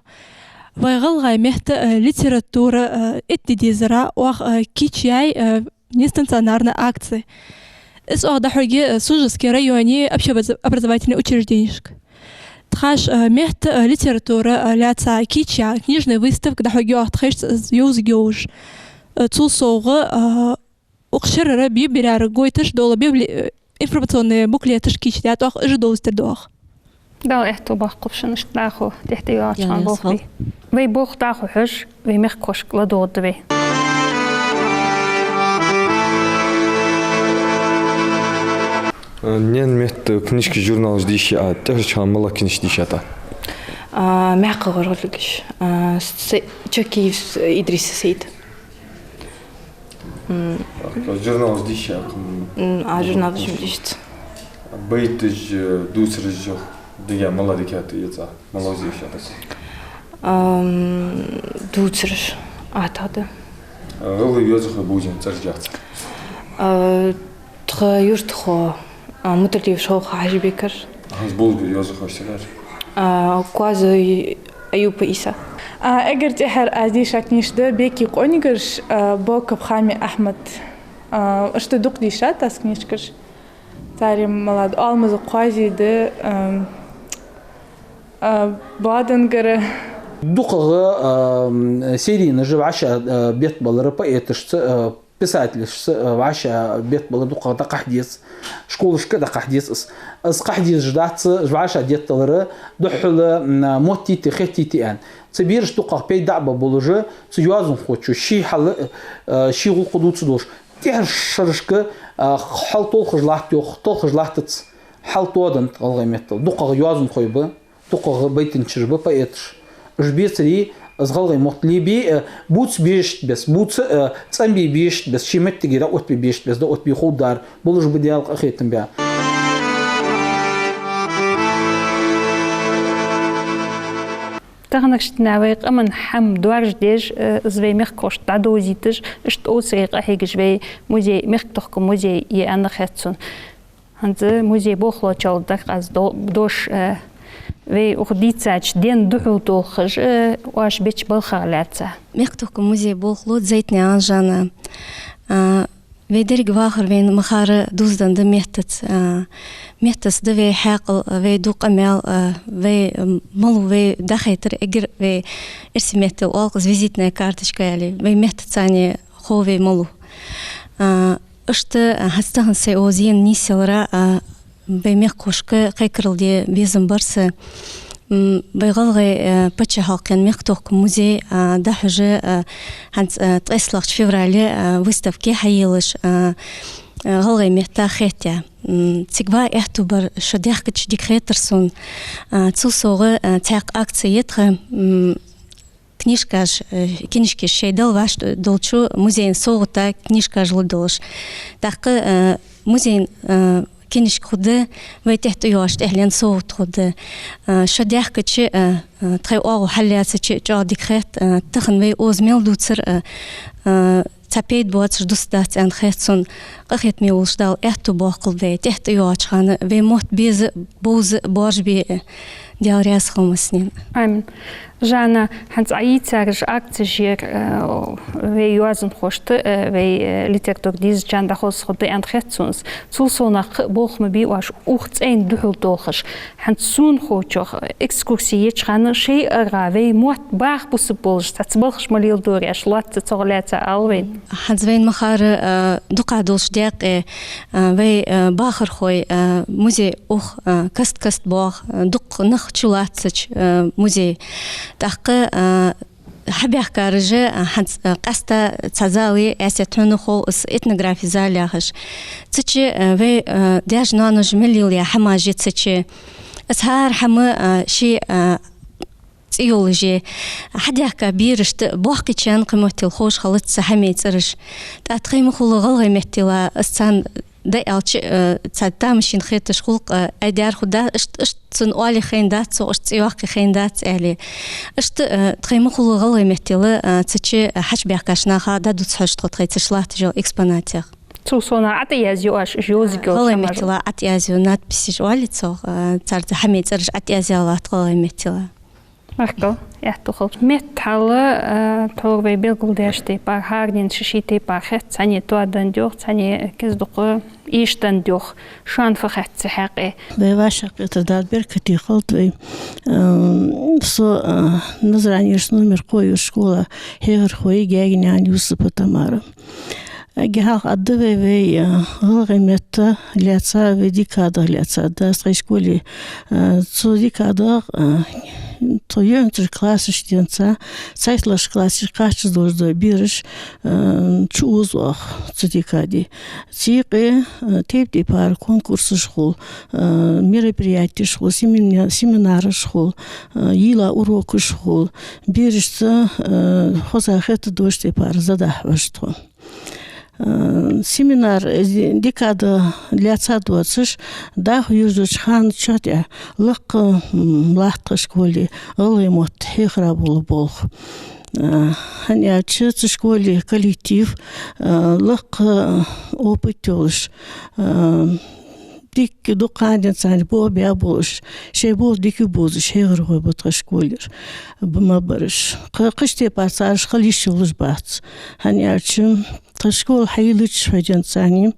Вай гӀалгӀай метта, э, литература, э, итт ди дезара оаха, э, кийчъяьй, э, нестационарни акци. Из оаха дӀахьоргья, э, Сунженски района общеобразовательни учрежденешка. Тхоаш, э, метта, э, литература, э, лаьца кийчъяь книжни выставка дӀахьоргья оаха тхоашца йовзаргйолаш. Э, цул совгӀа, э, укх шерара бе-, берригаш гойташ дола библи-, э, информационни буклеташ кийчдаьд оаха, уж довзийтар да оаха. Дала аьттув боаккхалба шун иштта дӀахо тӀехьа тӀайоагӀача хана болх бе. Вай болх дӀахо хьож, вай мехкахошка ладувгӀаргда вай. Э, наьна метта книжкаш, журналаш дийша а, тӀехьарча хана малагӀа книжкаш дийшад Ӏа? А, мехка гӀоргӀалгаш. А, с-, Чахкиев Идриса Саида. М. Журналаш дийша а, м. М, а, журналаш ма дийшац. Байташ, дувцараш, дика, малагӀа дика яц Ӏа, малагӀа еза йиш яц Ӏа? Ам, дувцараш, атта да. ГӀалгӀай йоазонхой бувзам цӀераш яц Ӏа? А, тха юртахо, а, Муталиев Шолха-Хьажибекар. ХӀанз болх бе йоазонхой сагар? А, Коазой Аюпа Ӏийса. А, эггара тӀехьара аз дийша книжка да «Бекий къонгаш», а, Боков Хами Ахьмад. А, иштта дукха дийшад аз книжкаш. Царех малагӀа да, Алмаза Коазий да, ам, а, Бадангара. ДукхагӀа, ам, серийнаш вӀашагӀ-, а, бетта балар поэташца, а, писателашца, э, вӀаши беттабалар дукхагӀа дӀакхахьа деза, школашка а дӀакхахьа деза из. Из кхахьа дезаш дац, вӀаши детталар духхьал, м, моттийте, хеттийте аьнна. Цу берашта дукхагӀа пайда а ба болаш, цу йоазонхочо ший хьал, э, ший гӀулакх дувца долаш. ТӀехьарча шерашка, э, хьалтолхаш латт йоах, толхаш латтац, хьалтоаденнад гӀалгӀай меттала. ДукхагӀа йоазонхой ба, дукхагӀа байтанчаш ба, поэташ. Уж бецаре из гӀалгӀай мотт лебе, э, бувца безаш беса, бувца, э, цӀенбе безаш беса, ший моттигера оттабе безаш беса, да оттабе ховргдар, болаш ба Даьла къахетам баь. Таханарча дийнахьа вай къаман хӀама доаржадеш, э, из вай мехкахошта дӀадовзийташ, иштта овцаре къахьегаш вай музей, мехкатохкама музей я аьнна хет сона. ХӀанз музей болхлочул дакъаза до-, дош, э, вай укх дийцача ден духьал долхаш, э, оаш беча балхах лаьца. Мехкатохкама музей болхло Зайтнаькъан Жанна. А, вай деррига вахар вайна ма харра дувзаденна да меттаца. А, меттаца да вай хьаькъал, вай ду къамаьл, а, вай, м, малав вай дӀахайтар, эггара вай эрсий меттала оалаш визитная карточка аьле, вай меттаца цхьана хов вай малав. А, Иштта, а, хӀанз тахан сай укхаза енна нийсъялара, а, вай мехкахошка кхайкарал де безам бар са. М, вай ГӀалгӀай, а, паччахьалкхен мехкатохкама музей, а, дӀахьош, а, хӀанз, а, ткъаь итлагӀча феврале, а, выставка хьаелаш, а, а, гӀалгӀай метта хетта. М, цига ваха аьттув бар, шо даьхкача дика хетар сона. А, цул совгӀа, а, цхьаькха акци я тха, м, книжкаш, э, книжкаш шоай дала вӀаштӀехьа долча музейна совгӀата книжкаш лургдолаш. ТӀаккха, э, музейна, э, книжка хургда вай тӀехьа тӀайоагӀача тӀехьленна совгӀат хургда. Э, шо даьхкача, э, э, тхоай оагӀув хьаллаьцача чӀоагӀа дика хет, э, тахан вай укхаза мел дувцар, э, э, цхьа пайда боацаш дусаргдац аьнна хет сона. Къахетаме волча Дала аьттув боаккхалба вай, тӀехьа тӀайоагӀача хана вай мотт беза, бовза, боаржабе, Даьла раьза хилва массанена. Амин. Жанна, хӀанз Ӏа йийцараш акцеш яр, э, вай йоазонхошта, э, вай, э, литература дезачарна дӀахозаш хургда аьнна хет сона. Цул совгӀа кхы а болх ма бий оаш укх цӀен духьал долхаш. ХӀанз сона ховчох экскурси еча хана шоай аргӀа вай мотт баха бусалба болаш цхьацца балхаш ма леладора аьнна лоацца цох лаьца ала вайна. ХӀанз вайна ма харра, а, дукха долча даькъе, а, вай, а, бахархой, а, музей укх, а, каст-каста боагӀа, а, дукха нах чулоацача, а, музей. ТӀаккха, а, хьабаьхкараш, а, хӀанз, а, къаьстта цхьа зал я, Ӏайса, хьона хов из этнографи зал яхаш. Цу чу, а, вай, а, даьша-ноаноша мел лелаяь хӀамаш я цу чу. Из хӀара хӀама, а, ший, а, цӀи йолаш я. Хьадаьхка берашта, боккхийчарна кхы моттиге ховш хилац цу хӀамай цӀераш. ТӀаккха тхоай ма хулла гӀалгӀай меттала, из царна дӀааьлча, э, цхьа тамашийна хеташ хул-кх, э, айдер хургда, иштта, иштта цунна оале хайнадац цох, иштта цӀи йоаккхе хайнадац аьле. Иштта, э, тхоай ма хулла гӀалгӀай меттала, э, цу чу хьачубаьхкача наха дӀадувца хьож тхо тхоай цу чу латташ йолча экспонатех. Цул совгӀа ӀотӀаязъю оаш уж йовзаргйолча хӀамаш? ГӀалгӀай меттала ӀотӀаязъю, надписаш оалий цох, э, цар цу хӀамай цӀераш ӀотӀаязъяь латт гӀалгӀай меттала. Баркал, аьттув хилда. Метта хьал, э, тхьовра вай белгалдаьча тайпара, хӀаранена ший-ший тайпара хет, цхьанне тоаденна да йоах, цхьанне кӀезига-дукха эшаденна да йоах. Шоана фу хет цу хьакъехьа? Вай вӀашагӀкхетар Дала беркате хилда вай. Э, со, э, Назране йолча номер кхоъ йолча школа хьехархо я Гаьгенаькъан Юсупа Тамара. Эггара хьалха аргда вай, вай, э, гӀалгӀай метта лаьца, вай декадах лаьца да тхоай школе, э, цу декадах, э, тхо юхьанцарча классашка денз, цхьайттлагӀча классашка кхаччалца дола бераш, э, чуоза оаха цу декаде. Цу юкъе, э, тайп-тайпара конкурсаш хул, э, мероприятеш хул, семина-, семинараш хул, э, йийла урокаш хул. Берашца, э, хоза хеташ долча тайпара задахь хьож тхо. Э, семинар, э, декада лаьца доацаш, дӀахо йождача хана чу тӀа лакха, м, латт тха школе гӀалгӀай мотт хьехара бола болх. Э, хӀана аьлча цу школе коллектив, э, лакха опыт йолаш, э, Дика дукха ха денз царна болх баь болаш, шоай болх дика бовзаш хьехархой ба тха школера ма бараш. Кхы, кхыча тайпара цараш хила йиш йолаш бац. ХӀана аьлча, тха школа хьайийлача ха денз царна,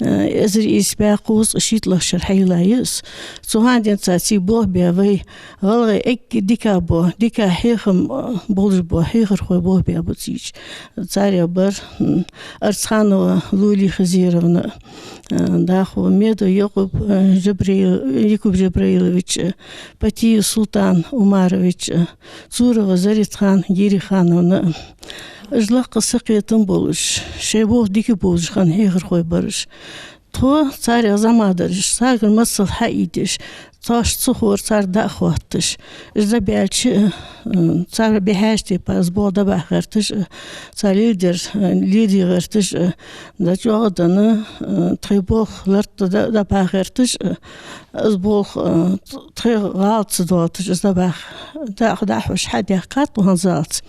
э, эзар ийс бӀаь кхузткъа шийтталагӀча шера хьайийлла я из. Цу ха денз цар ций болх баь вай гӀалгӀай эггара дика бола, дика хьехам, э, болаш бола хьехархой болх баь ба цийча. Царех бар, м, Арцханова Лулия Хизировна, э, дӀахо Медов Якъуб, э, Жабраил-, Якуб Жабраилович, э, Патиев Султан Умарович, э, Цурова Заритхан Гирихановна. Уж лакха сакхетам болаш, шоай болх дика бовзаш хинна хьехархой бар уж. Тхо царех зӀамига дараш, царгара масал хьаийдеш, тхоашта ца ховр цар дӀахотташ. Уж дӀабаьлча, э, цар бихьажа тайпара из болх дӀабаха гӀерташ, э, цар леладер, э, леладе гӀерташ, э, дӀачӀоагӀа а даь, э, тхоай болх лард дӀа-, дӀабаха гӀерташ, э, из болх, э, тхоай гӀалат ца доалийташ, из дӀабаха, дӀа-, дӀахьош хьадаьхкад тхо хӀанзалца.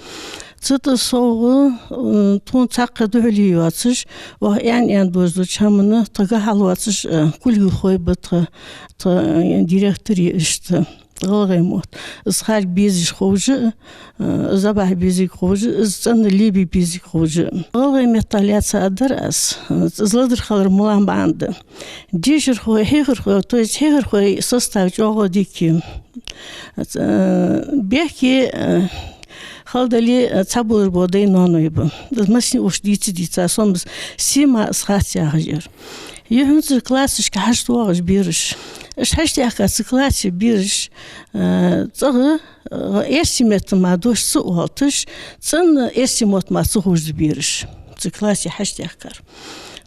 Цу тӀа совгӀа, м, тхона цхьаккха духьале йоацаш, оаха аьнна-аьнна дожадолча хӀаманна тхога хьалоацаш, э, кулгалхой ба тха, тха, э, директор я иштта, гӀалгӀай мотт. Из харга безаш ховш а, э, из дӀабаха безилга ховш а, из цӀена лебе безилга ховш а. ГӀалгӀай меттала лаьца аргдар аз, э, из ледара хилар малагӀа маӀан да. Дешархой, хьехархой, то есть хьехархой состав чӀоагӀа дика я. Э, бехке, э, хала дале, э, цхьабараш бола дай-ноаной ба. Из массане укхаза дийца-дийца, сона из сема из хац яхаш яр. Юххьанцарча классашка хьачудоагӀаш бераш. Уж хьачудаьхка цу классера бераш, э, цӀагӀа, э, эрсий меттала мара дош ца оалийташ, цӀена эрсий мотт мара ца ховш да бераш. Цу классе хьачудаьхкар.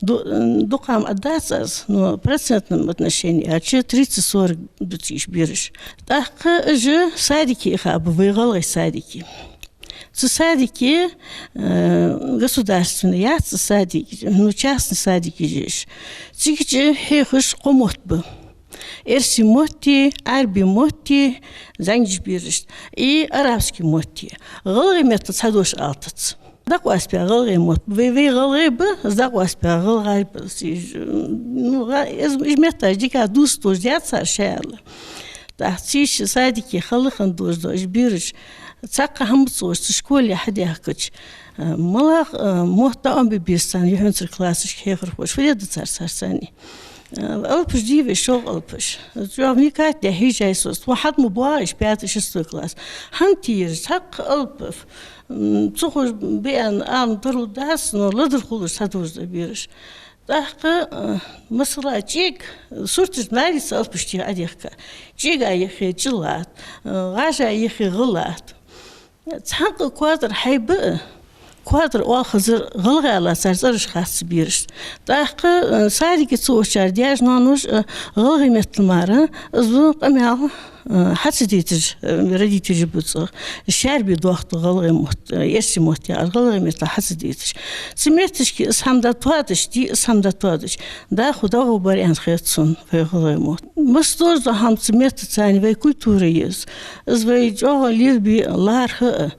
Ду-, м, дукха ха ма аргдац аз, но в процентном отношении аьлча, тридцать-сорок да цу чу бераш. ТӀаккха уж садике ихаб, вай гӀалгӀай садике. Цу садике, э, государственный яц садик, ну, частный садик я уж. Цига чу хьехаш кхо мотт ба. Эрсий мотти, Ӏарбий мотти, зӀамигача берашта, и арабский мотти. ГӀалгӀай меттала цхьа дош алийтац. ДӀакъоастабаь гӀалгӀай мотт. Вай, вай гӀалгӀай ба, из дӀакъоастабаь гӀалгӀай ба. Из, ну, гӀа-, из, из метташ дика дувца дожадаьд цар шоайла. ТӀаккха цу чу садике хала хинна дожадола уж бераш цхьаккха хӀама ца оалаш цу школе хьадаьхкача, э, малагӀа, э, мотт дӀаӀомабе беза царна юххьанцарча классашка хьехархоша, фу де деза цар царца цхьана. Э, алапаш дий вай, шоллагӀа алапаш. ЧӀоагӀа вникать даь хьежай со, тхона хьатӀа ма боагӀа уж пятый, шестой класс. ХӀана тӀера цхьаккха алапаш, м, ца ховш ба аьнна ала тарлу дац, но ледара хулаш цхьа дожадаь бераш. ТӀаккха, э, масала, чӀега, сурташ наьрица алапаш тӀа Ӏодехка. ЧӀега юххе чӀи латт, э, гӀажа юххе гӀа латт. Цхьаккха коа тӀара хьайба а, коа тӀара оалхазар гӀалгӀай аьнна цар цӀераш хац берашта. ТӀаккха, э, садике ца ухачар даьша-ноаноша, э, гӀалгӀай меттала мара, из къамаьл, э, хьа ца дайташ, э, родителаш ба цӀагӀа. Шаьрбе доахк гӀалгӀай мотт, э, эрсий мотт яхар, гӀалгӀай меттала хьа ца дайташ. Цу метташка из хӀама дӀатоадаш, ди из хӀама дӀатоадаш, дӀахо дӀагӀоргбар аьнна хет сона вай гӀалгӀай мотт. Масса дола хӀама цу меттаца цхьана вай культура я из. Из вай чӀоагӀа лелабе лархӀа а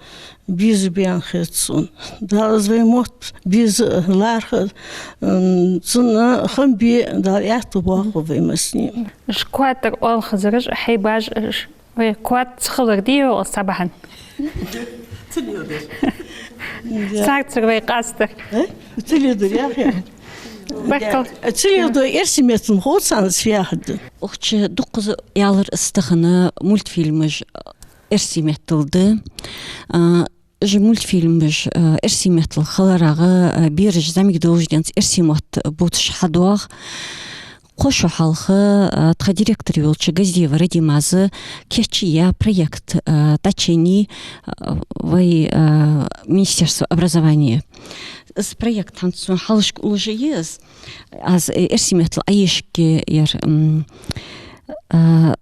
беза ба аьнна хет сона. Дала из вай мотт беза а, лархӀа а, м, цунна хам бе Дала аьттув боаккхалба вай массане. Уж коа тӀара оалхазараш а, хьайбаш а, уж вай коа тӀа ца хилар дий йоах цхьа бахьан? Ца леладер. Царцара вай къастар. Э? Ца леладер, яхе. Баркал. Ца леладер, эрсий меттала ма хов царна из фу яхар да. Укх чу дуккхаза аьлар аз тахан, мультфильмаш эрсий меттала да. А, уж мультфильмаш, а, эрсий меттала хиларах, а, бераш зӀамига долаш денз эрсий мотт бувцаш хьадоагӀа. Кхо шу хьалха, а, тха директор йолча Газдиева Радимас кийчъяь проект, а, тӀаченнай, а, вай, а, Министерство образования. Из проект хӀанз сона хьалхашка уллаш я из. Аз, э, эрсий меттала Ӏоешаргья ер, м, а,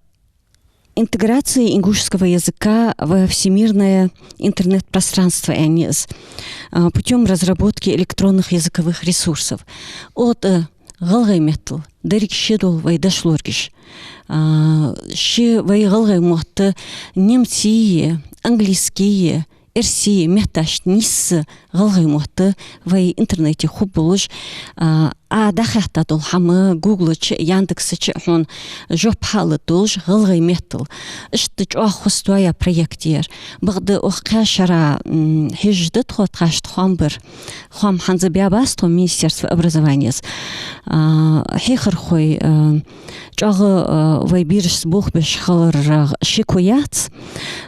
«Интеграция ингушского языка во всемирное интернет-пространство», аьнна я из, а, путём разработки электронных языковых ресурсов. Укх тӀа гӀалгӀай меттала деррига шедола вай дошлоргаш, а, ши вай гӀалгӀай мотт немций, английский, эрсий метташта нийсса ГӀалгӀай мотт вай интернете хургболаш, а, а, дӀахаьтта дола хӀама Гугла чу, Яндекса чу хьона жоп хьалургдолаш гӀалгӀай меттала. Иштта чӀоагӀа хоза тоаяь проект я ер. Бакъда укх кхаь шера, м, хьежаш да тхо, тхоашта хоам бар. Хоам хӀанз а баь бац тхо Министерство образованиес. А, хьехархой, а, чӀоагӀа, а, вай берашца болх беш хиларах шеко яц.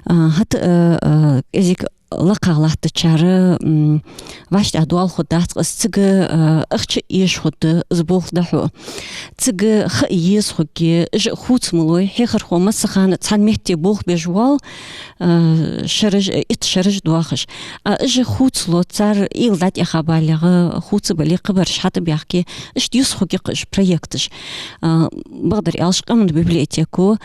А, хӀаьта, а, а, кӀезига лакхагӀа латтачар, м, вӀаштӀехьа доал хургдац-кх из, цига, а, ахча эша хургда из болх дӀахьо. Цига ха а еза хургья, уж а хувца ма лой, хьехархо массахана цхьан метте болх беш воал, а, шераш, итт шераш доахаш. А уж хувца ло, цар уйла дӀатӀехьа балагӀа, хувца бале, кхыбараш хьатӀабаьхке, иштта юс хургья-кх уж проекташ. А, бакъдар аьлча, къаман библиотеко,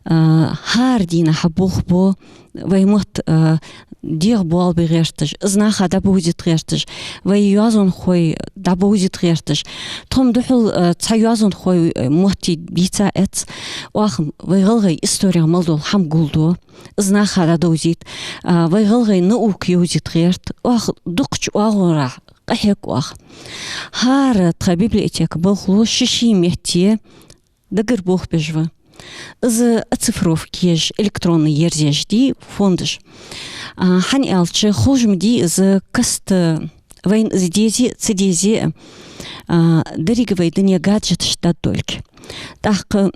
а, хӀара дийнахьа болх бу, вай мотт, а, дегӀа боалабе гӀерташ, из наха дӀабовзийта гӀерташ, вай йоазонхой дӀабовзийта гӀерташ. Тхо-м духхьал, а, цхьа йоазонхой, а, мотти дийца эц. Оаха вай гӀалгӀай исторех мел дола хӀама гулду, из наха дӀадовзийт. А, вай гӀалгӀай наука йовзийта гӀерт. Оаха дукхача оагӀорахьа къахьег оаха. ХӀара тха библиотека болхло ший-ший метте даггара болх беш ва. Из оцифровка еш, электронни ерзаеш дий фондаш. А, хӀана аьлча, ховш ма дий из каста, вайна из дезе а, ца дезе а, а, деррига вай дуне гаджеташта даргдолга. ТӀаккха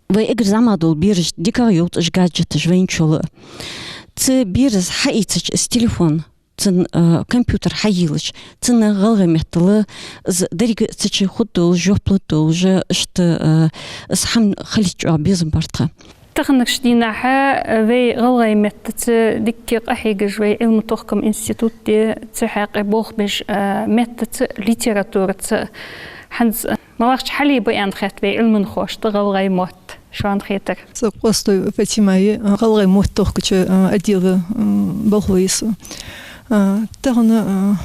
вай эггара зӀамига дола бераш дикагӀа йовлаш гаджеташ вайначул а. Цу берас хьаийцача из телефон, цун, а, компьютер хьайийлача, цунна гӀалгӀай меттала из деррига цу чу хургдолаш, жоп лургдолаш, иштта, а, из хӀама хилийта чӀоагӀа безам бар тха. Таханарча дийнахьа, а, вай гӀалгӀай меттаца дикка къахьегаш вай Ӏилма-тохкама институт я, цу хьакъехьа болх беш, а, меттаца, литератураца. ХӀанз, а, малагӀча хьале ба аьнна хет вай Ӏилманхошта гӀалгӀай мотт, шоана хетар? Со Къостой Фатима я, а, гӀалгӀай мотт тохкача, а, отдела, м, болхло я со. А, тахан, а,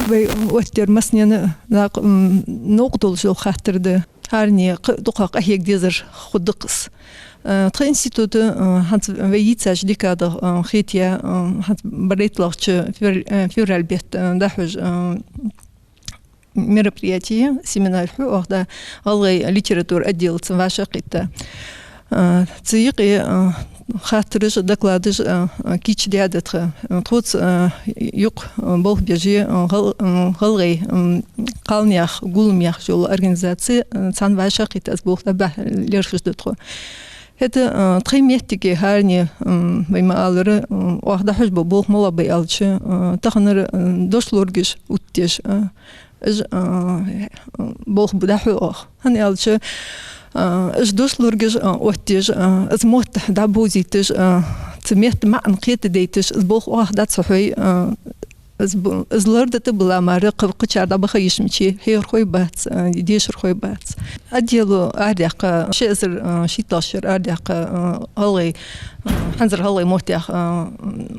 вай оттадар массанена накъ-, м, новкъа долаш дола хаттар да. ХӀаране кхы а дукха къахьега дезар хургда-кх из. А, тха института, а, хӀанз вай йийцача декадах, а, хетаяь, а, хӀанз барайтталагӀча февр-, а, февраль бетта, а, дӀахьош, а, мероприяти, семинар хьу оаха да гӀалгӀай литература отделаца вӀашагӀкхийтта. А, цу юкъе, а, хаттараш, докладаш, а, а, кийчдаь да тха. А, тхоца, а, юкъе, а, болх беш я, а, гӀал-, а, гӀалгӀай, м, кхалнаьха гулламаш йола организаци, а, царна вӀашагӀкхийтта из болх дӀабахьа лерхӀаш да тхо. ХӀаьта, а, тхоай моттиге хӀаране, м, вай ма аллара, м, оаха дӀахьош бола болх малагӀа ба аьлча, а, таханара, а, дошлоргаш оттадеш, а, уж, а, болх ба дӀахьо оаха. ХӀана аьлча, а, уж дошлоргаш, а, оттадеш, а, из мотт дӀабовзийташ, а, цу метта маӀан кхетадайташ, из болх оаха дӀа ца хьой, а, из бу-, из ларда тӀа бала мара кхы-, кхычар дӀабаха йиш мича, хьехархой бац, а, дешархой бац. Отдело арадаьккха, ши эзар, а, шийтталагӀча шера арадаьккха, а, гӀалгӀай, а, хӀанзара гӀалгӀай мотт яха, а,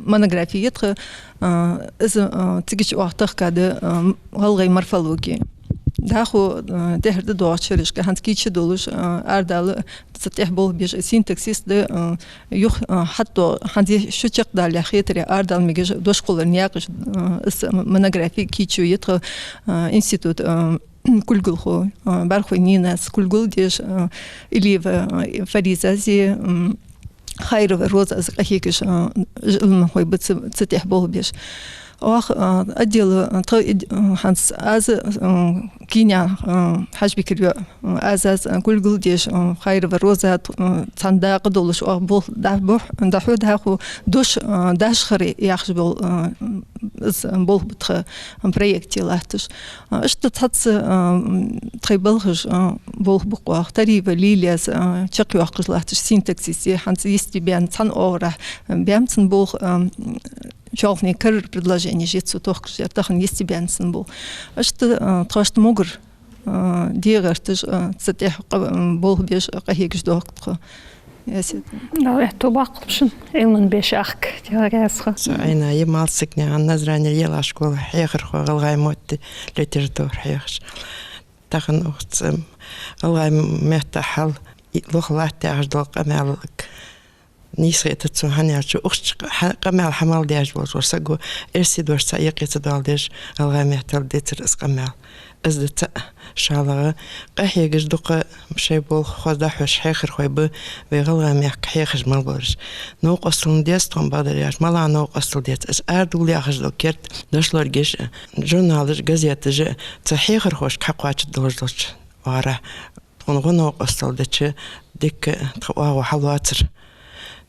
монографи я тха, а, из, а, цига чу оаха тахка да, а, гӀалгӀай морфологи. ДӀахо, а, тӀехьара дӀадоагӀача шерашка хӀанз кийча долаш, а, арадала цу тӀа болх беш, синтаксис да, а, юха, а, хьатӀадоагӀа, хӀанз шу чакхдалалехь хетар арадала мегаш дош кхоллара наькъаш, а, из монографи кийчо я тха, а, института, а, кулгалхо, а, БӀархой Нинас кулгал деш, а, Илиева, а, Фаризас, м, Хайрова Розас къахьегаш, а, Ӏилманхой ба цу, цу тӀа болх беш. Оаха, а, отдела, а, тха ид-, а, хӀанз аз, а, Кийна, а, Хьажбикар йоӀ, а, аз, аз, а, кулгал деш, а, Хайрова Роза, а, цхьан дакъа долаш, оаха болх дӀабахь-, дӀахьо, дӀахо дош, а, дашхара яхаш бола, а, из болх ба тха проекте латташ. А, иштта цхьацца, а, м, тхоай балхаш, а, болх ба-кх оаха. Тариева Лилияс, а, чакхйоаккхаш латташ синтаксис я, хӀанз йисте баьнна цхьан оагӀорахьа, а, баьннаб цун болх, а, м, чоалхане карара предложенеш я цо тохкаш, тахан йисте баьннаб цун болх. Иштта, а, тхоашта могар, а, де гӀерташ, а, цу тӀа къа-, м, болх беш, а, къахьегаш доахк тхо. Эсет. Дала аьттув боаккхалба шун Ӏилман беш ахка, Дала раьза хилва. Со Ӏайна я, Малсагнаькъан Назране лела школа хьехархо, гӀалгӀай мотти литература хьехаш. Тахан укх цу гӀалгӀай метта хьал лоха латт яхаш дола къамаьл Нийса хетац сона, хӀана аьлча укх чу къа-, хьа-, къамаьл хьа мел деш болча саго эрсий дош цхьа юкъе ца доаладеш, гӀалгӀай меттала дийцар из къамаьл. Из да цхьа шоллагӀа. Къахьегаш дукха шоай болх хоза дӀахьош хьехархой ба вай гӀалгӀай мехка хьехаш мел болаш. Новкъостал деза тхона, бакъдар аьлча, малагӀа новкъостал деза? Из арадовла яхаш дола керда дошлоргаш а, журналаш а, газеташ а цу хьехархошка хьакхоачаргдолаш долча оагӀорахьа. Тхона гӀо-новкъостал дича, дика тха оагӀув хьалоацар.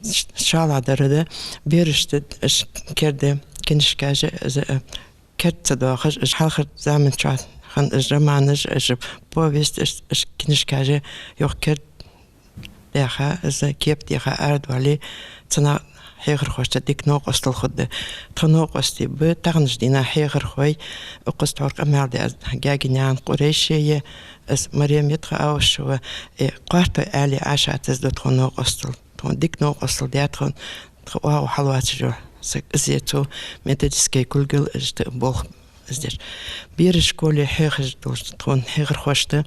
Ш-, шоллагӀдар да, берашта уж керда книжкаш а, из а керда ца доахаш, уж хьалхарча заман чухь хинна уж романаш а, уж повесташ а, уж книжкаш а юха керда даьха, из кепа деха арадоале, цу наха хьехархошта дика новкъостал хургда. Тха новкъостий ба таханарча дийнахьа хьехархой, укхаза тхьовра къамаьл даь Гагинаькъан Къурейшеи, из Марем я тха Аушева, э, Кхоартой Ӏаьлеи Ӏашатас да тхона новкъостал. Тхона дика новкъостал даь, тхона тха оагӀув хьалоацаш йола саг из я, цо методически кулгал а, иштта болх из деш. Бераш школе хьехаш долча тхона хьехархошта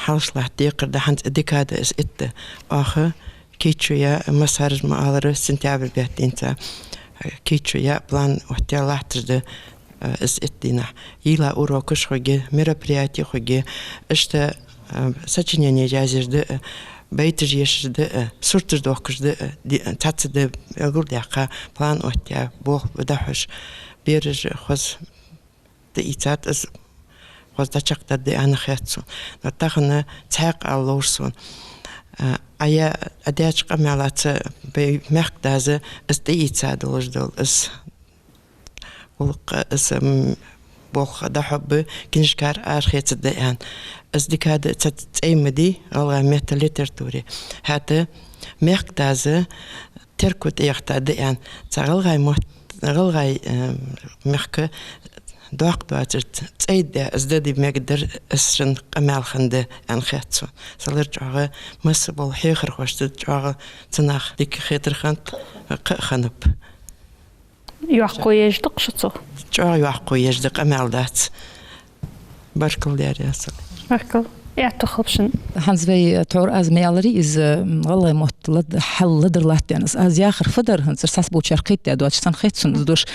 хьалхашка латта декхар да хӀанз декада из итт да. Оаха кийчо яь, массараш ма аллара, сентябрь бетта денз кийчо яь, план оттаяь латташ да, э, из итт дийнахьа. Йийла урокаш хургья, мероприяти хургья, иштта, э, сочинени язъеш да, э, байташ ешаш да, э, сурташ дохкаш да, э, ди-, цхьацца да белгалдаьккха, план оттаяь, болх ба дӀахьош. Бераш хоза дӀаийцад из, хоза дӀачакхдар да аьнна хет сона. Но тахан цхьаькха ала ловш сона. А, Ӏа яь, Ӏа даьча къамаьлаца вай мехкдас из тӀаийца долаш дола из гӀулакх, из, м, болх дӀахьоргба, книжкаш арахецаргда аьнна. Из декада цхьа цӀай ма дий гӀалгӀай меттала, литературе. ХӀаьта мехкдас терко тӀаяхийта да аьнна. Цхьа гӀалгӀай мотт, гӀалгӀай, э, мехка доккха доацар цӀай да, из даь мегаргдар, из шун къамаьл хиннад аьнна хет сона. Са лар чӀоагӀа масса бола хьехархошта чӀоагӀа цу наха дика хетар хиннад, кхы а хиннаб. Йоккхо еш да-кх шу цох? ЧӀоагӀа йоккхо еш да, къамаьл дац. Баркал дар ясал. Баркал. Аьттув хилба шун. ХӀанз вай тхьовра аз ма аьларий, из, м, гӀалгӀай мотт лад-, хьал ладар латт аьнна. Аз яхар фу дар хӀанз, цхьаболчар кхетадаь доацаш санна хет сона из дош.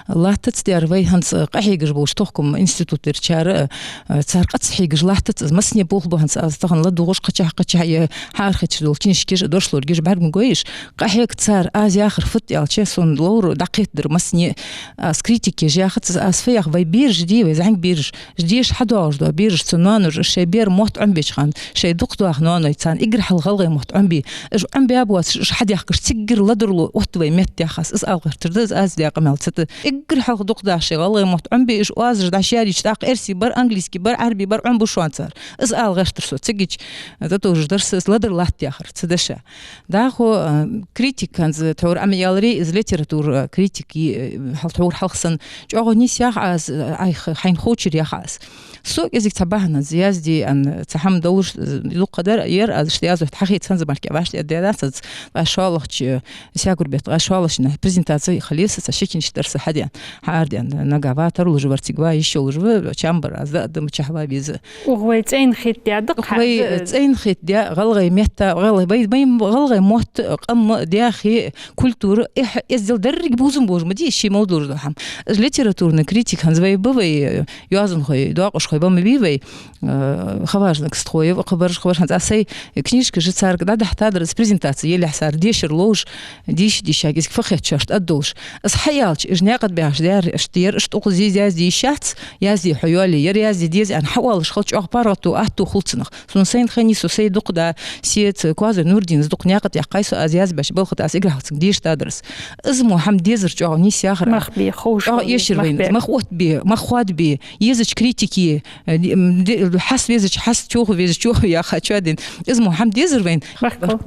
Латтац дер вай хӀанз къахьегаш болча тохкама институтарчар, э, цар къаца хьегаш латтац из. Массане болх бу хӀанз аз тахан ладувгӀаш, кхычахьа-кхычахьа, э, хьаархӀитташ дола книжкаш а, дошлоргаш а бӀаргагой уж. Къахьег цар, аз яхар фуд аьлча, сона ловр дӀакхетадар массане, аз критика еш яхац из, аз фу ях, вай бераш дий, вай зӀамига бераш, уж деша хьадоагӀаш дола бераш, цу ноаноша, уж шоай бер мотт Ӏомабеча хана, шоай дукха доаха ноаной царна эггара хьалха гӀалгӀай мотт Ӏомабий. Уж Ӏомабаь боацаш, уж хьадаьхкача, циггара ладувгӀа отт вай меттаех аз, из ала гӀертар да из аз даь къамаьл цу тӀа. Эггара хьалха дукха доаха шоай гӀалгӀай мотт Ӏомабий, уж оазаш дӀашерийча, тӀаккха эрсий бар, английский бар, Ӏарбий бар Ӏомабу шоана цар. Из ала гӀертар со. Цигача, э, тӀатовжаш дар са, из ладар латт яхар цу деша. ДӀахо, э, критик хӀанз тхьовра Ӏа ма аьларий, из литература критик, э, хьал тхьовра хьалха санна. ЧӀоагӀа нийса ях аз, э, Ӏайха, хьайна ховчар ях аз. Со кӀезига цхьа бахьан хӀанз язде аьнна, цхьа хӀама долаш, э, дукха дар, яр аз иштта язойтта хьахийца хӀанз мара кӀа вӀаштӀехьа даьдац аз, ткъаь шоллагӀча, э, саьгур бетта, ткъаь шоллагӀча дийнахьа презентаци хилар са, цхьа ши книжка тӀара са хьадаьнна. Хьаарадаьнна, «Нагава», тарлужа вар цига ва, йиш йолаш ва, «Чамбар», аз да а да ма чахьа ва беза. Укх вай цӀайна хетадаь да-кх. Укх вай цӀайна хетадаь, гӀалгӀай метта, гӀалгӀай, вай, вай гӀалгӀай мотт, къам, даьхе, культура, эхь, эздел деррига бувзам болаш ма дий из, ше мел долаш дола хӀама. Из литературни критик хӀанз вай ба вай, э, йоазонхой, доакъашхой ба ма бий вай, э, Хаваж Накстхоев, кхыбараш, кхыбараш хӀанз аз сай книжкаш царга дӀадахьийтадар, из презентаци еллехь цар дешар ловш, дийша-дийша, кӀезига фу хет шоашта аргдолаш. Из хьааьлча, уж наькъа тӀа баьхаш дар, иштта яр, иштта укхаза из язде йиш яц, язде хьо йоалае, яр язде деза аьнна хьаоалаш хилча, чӀоагӀа паргӀато, аьттув хул цунах. Сона сайна хиннай, со сай дукха да, сеца, Коазой Нурдинас дукха наькъа тӀа яьккхай со, аз язбаьча балха тӀа аз эггара хьалха цунга дешаш дар из. Из мо хӀама дезар чӀоагӀа нийса яхар. Мах бе, ховш чӀоагӀа хӀама, эшар мах вайна, бе. Мах оттабе, мах хоадабе, езача критике, э, ди-, м, де-, хьаста везача хьаста, чоха везача чоха яха чоа дин. Из мо хӀама дезар вайна. Баркал.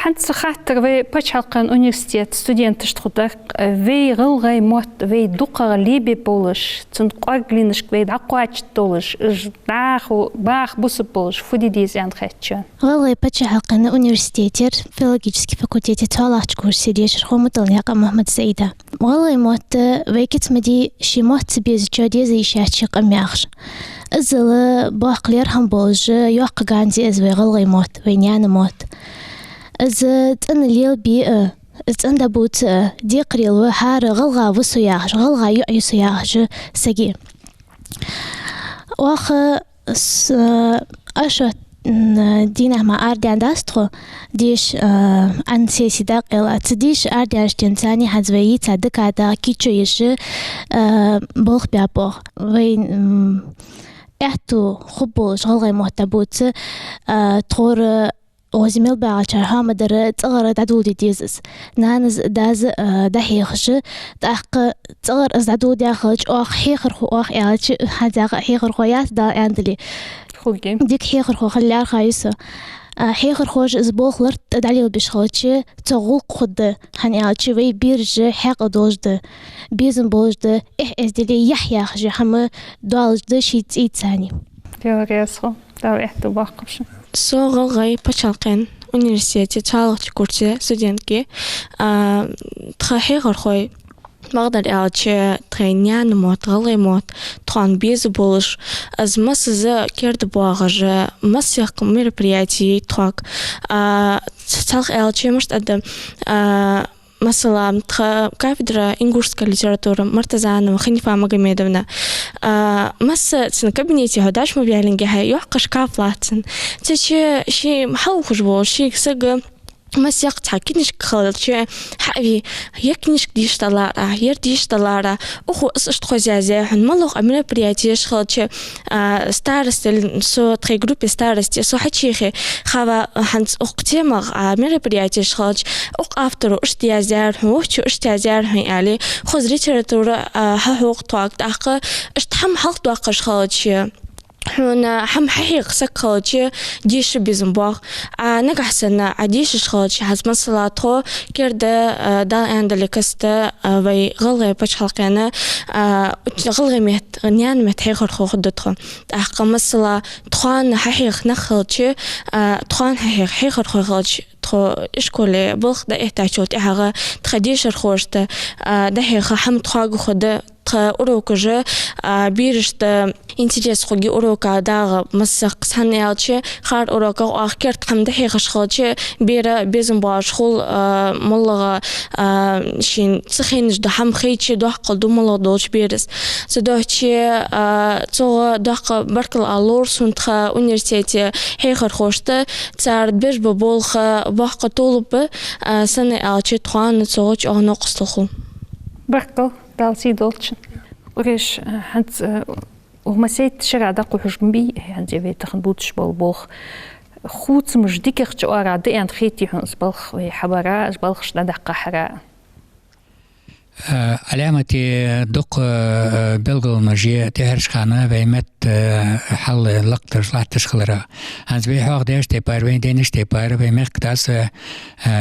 ХӀанз цхьа хаттар вай паччахьалкхен университета студенташта хургда-кх, вай гӀалгӀай мотт, вай дукхагӀа лебе болаш, цун кӀоаргалонашка вай дӀакхоачаш долаш, уж дӀахо баха бусалба болаш, фу де деза аьнна хет шоана? ГӀалгӀай паччахьалкхен университетера филологически факультета цхьоалагӀча курса дешархо МутӀалнаькъан Мухьмад-Саида. ГӀалгӀай мотт вай кица ма дий, ший мотт ца безачоа деза йиш яц ший къам яхаш. Иззал боккха лерхӀам болаш, йоккха ганз я из вай гӀалгӀай мотт, вай наьна мотт. Из цӀена лелабе а, из цӀена дӀабувца а декхарийла ва хӀара гӀалгӀа ва со яхаш, гӀалгӀа йоӀ я со яхаш сага. Оаха с-, а, аш, м, дийнахьа мара арадаьнна дац тхо, деша, а, Ӏан сессий дакъа йолаш. Цу деша арадаьннача денз царна хӀанз вай йийца декада кийчо еш, а, болх баьб оаха. Вай, м, аьттув хургболаш гӀалгӀай мотт дӀабувца, а, тхьовра укхаза мел багӀачар хӀама дар цӀагӀара дӀадоладе деза из. Нанас, дас, а, дӀахьехаш, тӀаккха цӀагӀара из дӀадоладаь хилча, оаха хьехархо, оаха аьлча, хӀанз яха хьехархо яц, Дала аьннадале. Хургья. Дика хьехархо хила лаьрхӀа я со. А, хьехархоша из болх лартӀа дӀалелабеш хилча, цох гӀулакх хургда, хӀана аьлча вай бераш хьаькъал долаш да. Безам болаш да, эхь-эздел, яхь яхаш хӀама долаш да ший цӀийца царна. Даьла раьза хилва, Дала аьттув боаккхалба шун. Со ГӀалгӀай паччахьалкхен университете цхьоалагӀча курса студентка я. А, тха хьехархой, бакъдар аьлча, тха наьна мотт, гӀалгӀай мотт, тхона беза болаш, из массаза керда боагӀаш, массехк мероприяти тхога. А, ц-, цхьалха аьлча, мишта да, а, масала, тха кафедра ингушская литература, Мартазанова Ханифа Магомедовна. А, масса цун кабинете хьо дӀачу ма ваьллинге, хьай йоккха шкаф латт цун. Цу чу ше хьаухаш вола, шийга сага массехк цхьа книжка хилча, хьаве, ер книжка дешаш далара, ер дешаш далара, укхо из иштта хоза яздаьд хьона, малагӀа а мероприяти еш хилча, а, староста, со тхай группе староста, со хьачуехе, хӀаьта хӀанз укх темах, а, мероприяти еш хилча, укх автора иштта яздаьр хьона, вокхо иштта яздаьр хьона, аьле, хоза литература, а, хьахьокх тхога, тӀаккха иштта хӀама хьалхадоаккхаш хилча, хьона хӀама хьахьекха саг хилча, деша безам боагӀа. А нагахьа санна Ӏа дешаш хилча, хӀанз масала тхо керда, а, Дала аьннадале каста, а, вай ГӀалгӀай паччахьалкхен, а, гӀалгӀай меттан, наьна меттан хьехархо хургда тхо. ТӀаккха масала тхона хьахьеха нах хилча, а, тхона хьахьеха хьехархой хилча, тхо ишколе балха дӀаэттачул тӀехьагӀа тха дешархошта, а, дӀахьеха хӀама тхога хургда, тха урокаш, а, берашта интерес хургья урока дагӀа массехк, хӀана аьлча хӀара уроках оаха керда хӀама дӀахьехаш хилча, бер безам боацаш хул, а, моллагӀа, а, шийна ца хайнача да хӀама хайча доккхал ду моллагӀа долча берас. Цудухьа, а, цох доккха баркал ала ловр сона тха университете хьехархошта, цар беш ба болх боккха толаб ба, а, хӀана аьлча тхона цох чӀоагӀа новкъостал хул. Баркал, Дала сий долда шун. Къурейш, а, хӀанз, а, укх массайтта шера дӀакхухьаш ма бий, хӀанз вай тахан бувцаш бола болх. Хувцамаш дикагӀча оагӀора да аьнна хетий хьона из балха вай хьабара, из балхаш дӀадаккхара? Э, Ӏаламате дукха, э, белгалонаш я тӀехьарча хана вай метта, э, хьал лакхдеш латташ хилара. ХӀанз вай хьоахадеш тайпара, вай деннаш тайпара, вай мехка дас, э,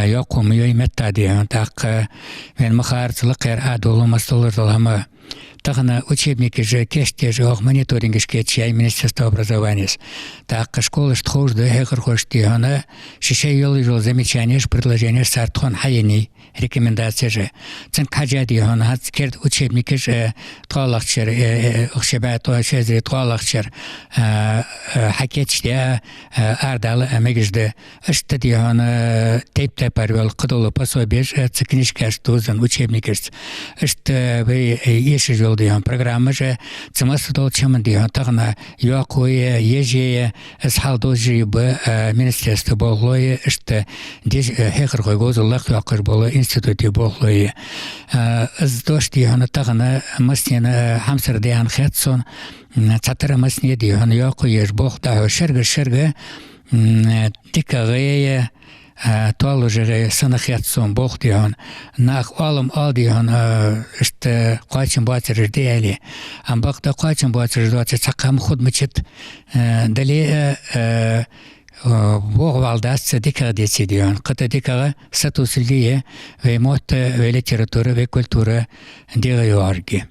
йоккха ма йий метта дий хьона, тӀаккха вайна ма харц лакхера а долу мастолар дола хӀама. Тахан учебникаш кечдеш, оаха мониторингаш кечъяьй Министерство образованиес. ТӀаккха школашта ховш да хьехархошта дий хьона, шоай йолаш йола замечанеш, предложенеш цар тхона хьаеннай, рекомендацеш. Цунга хьежжа дий хьона, хӀанз керда учебникаш, э, ткъоалагӀча шера, э, э, укх шера бӀаь ткъо, ши эзар ткъоалагӀча шера, э, э, хьакечдаь, э, арадала, э, мегаш да. Иштта дий хьона, э, тайп-тайпара йола кхыдола пособеш, э, цу книжкашца дувзаденна, учебникашца. Иштта, э, вай, э, эшаш йола дий хьона программаш, э, цу массадолча хӀаман дий хьона тахан йоккхо я, еже я, из хьалдузаш ба, э, министерства болхлой, иштта деш-, э, хьехархой говзал лакхйоаккхаш бола институтий болхлой. Э, из дош дий хьона тахан массанена, э, хьамсара даьнна хет сона, м, цхьатарра массане дий хьона йоккхо еш болх да хьо шерга-шерга, м, дикагӀа я, а, толлужагӀа санна хет сона болх дий хьона. Нах Ӏалам ала дий хьона, а, иштта кхоачам боацараш да аьле. Амма бакъда кхоачам боацараш доацаш цхьаккха хӀама хургда мичад, а, дале а, а, а, вогӀа вала дац цу дикагӀа деций дий хьона. Кхы тӀа дикагӀа сатувсалга я вай мотт, вай литература, вай культура дегӀайоагӀарга.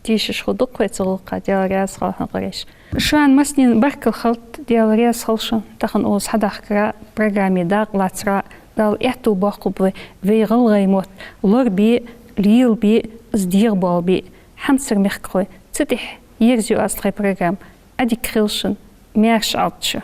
Тийшаш хургда-кх вай цу гӀулакха, Даьла раьза хилва хьона, Къурейш. Шоана массанена баркал хилда, Даьла раьза хилва шун тахан укхаза хьадахкара, программе дакъа лацара. Дала аьттув боаккхалба вай, вай гӀалгӀай мотт лорабе, лелабе, из дегӀабоалабе. Хьамсара мехкахой, цу тӀехьа ерзаю аз тхоай программа. Ӏадика хийла шун, маьрша Ӏалда шо.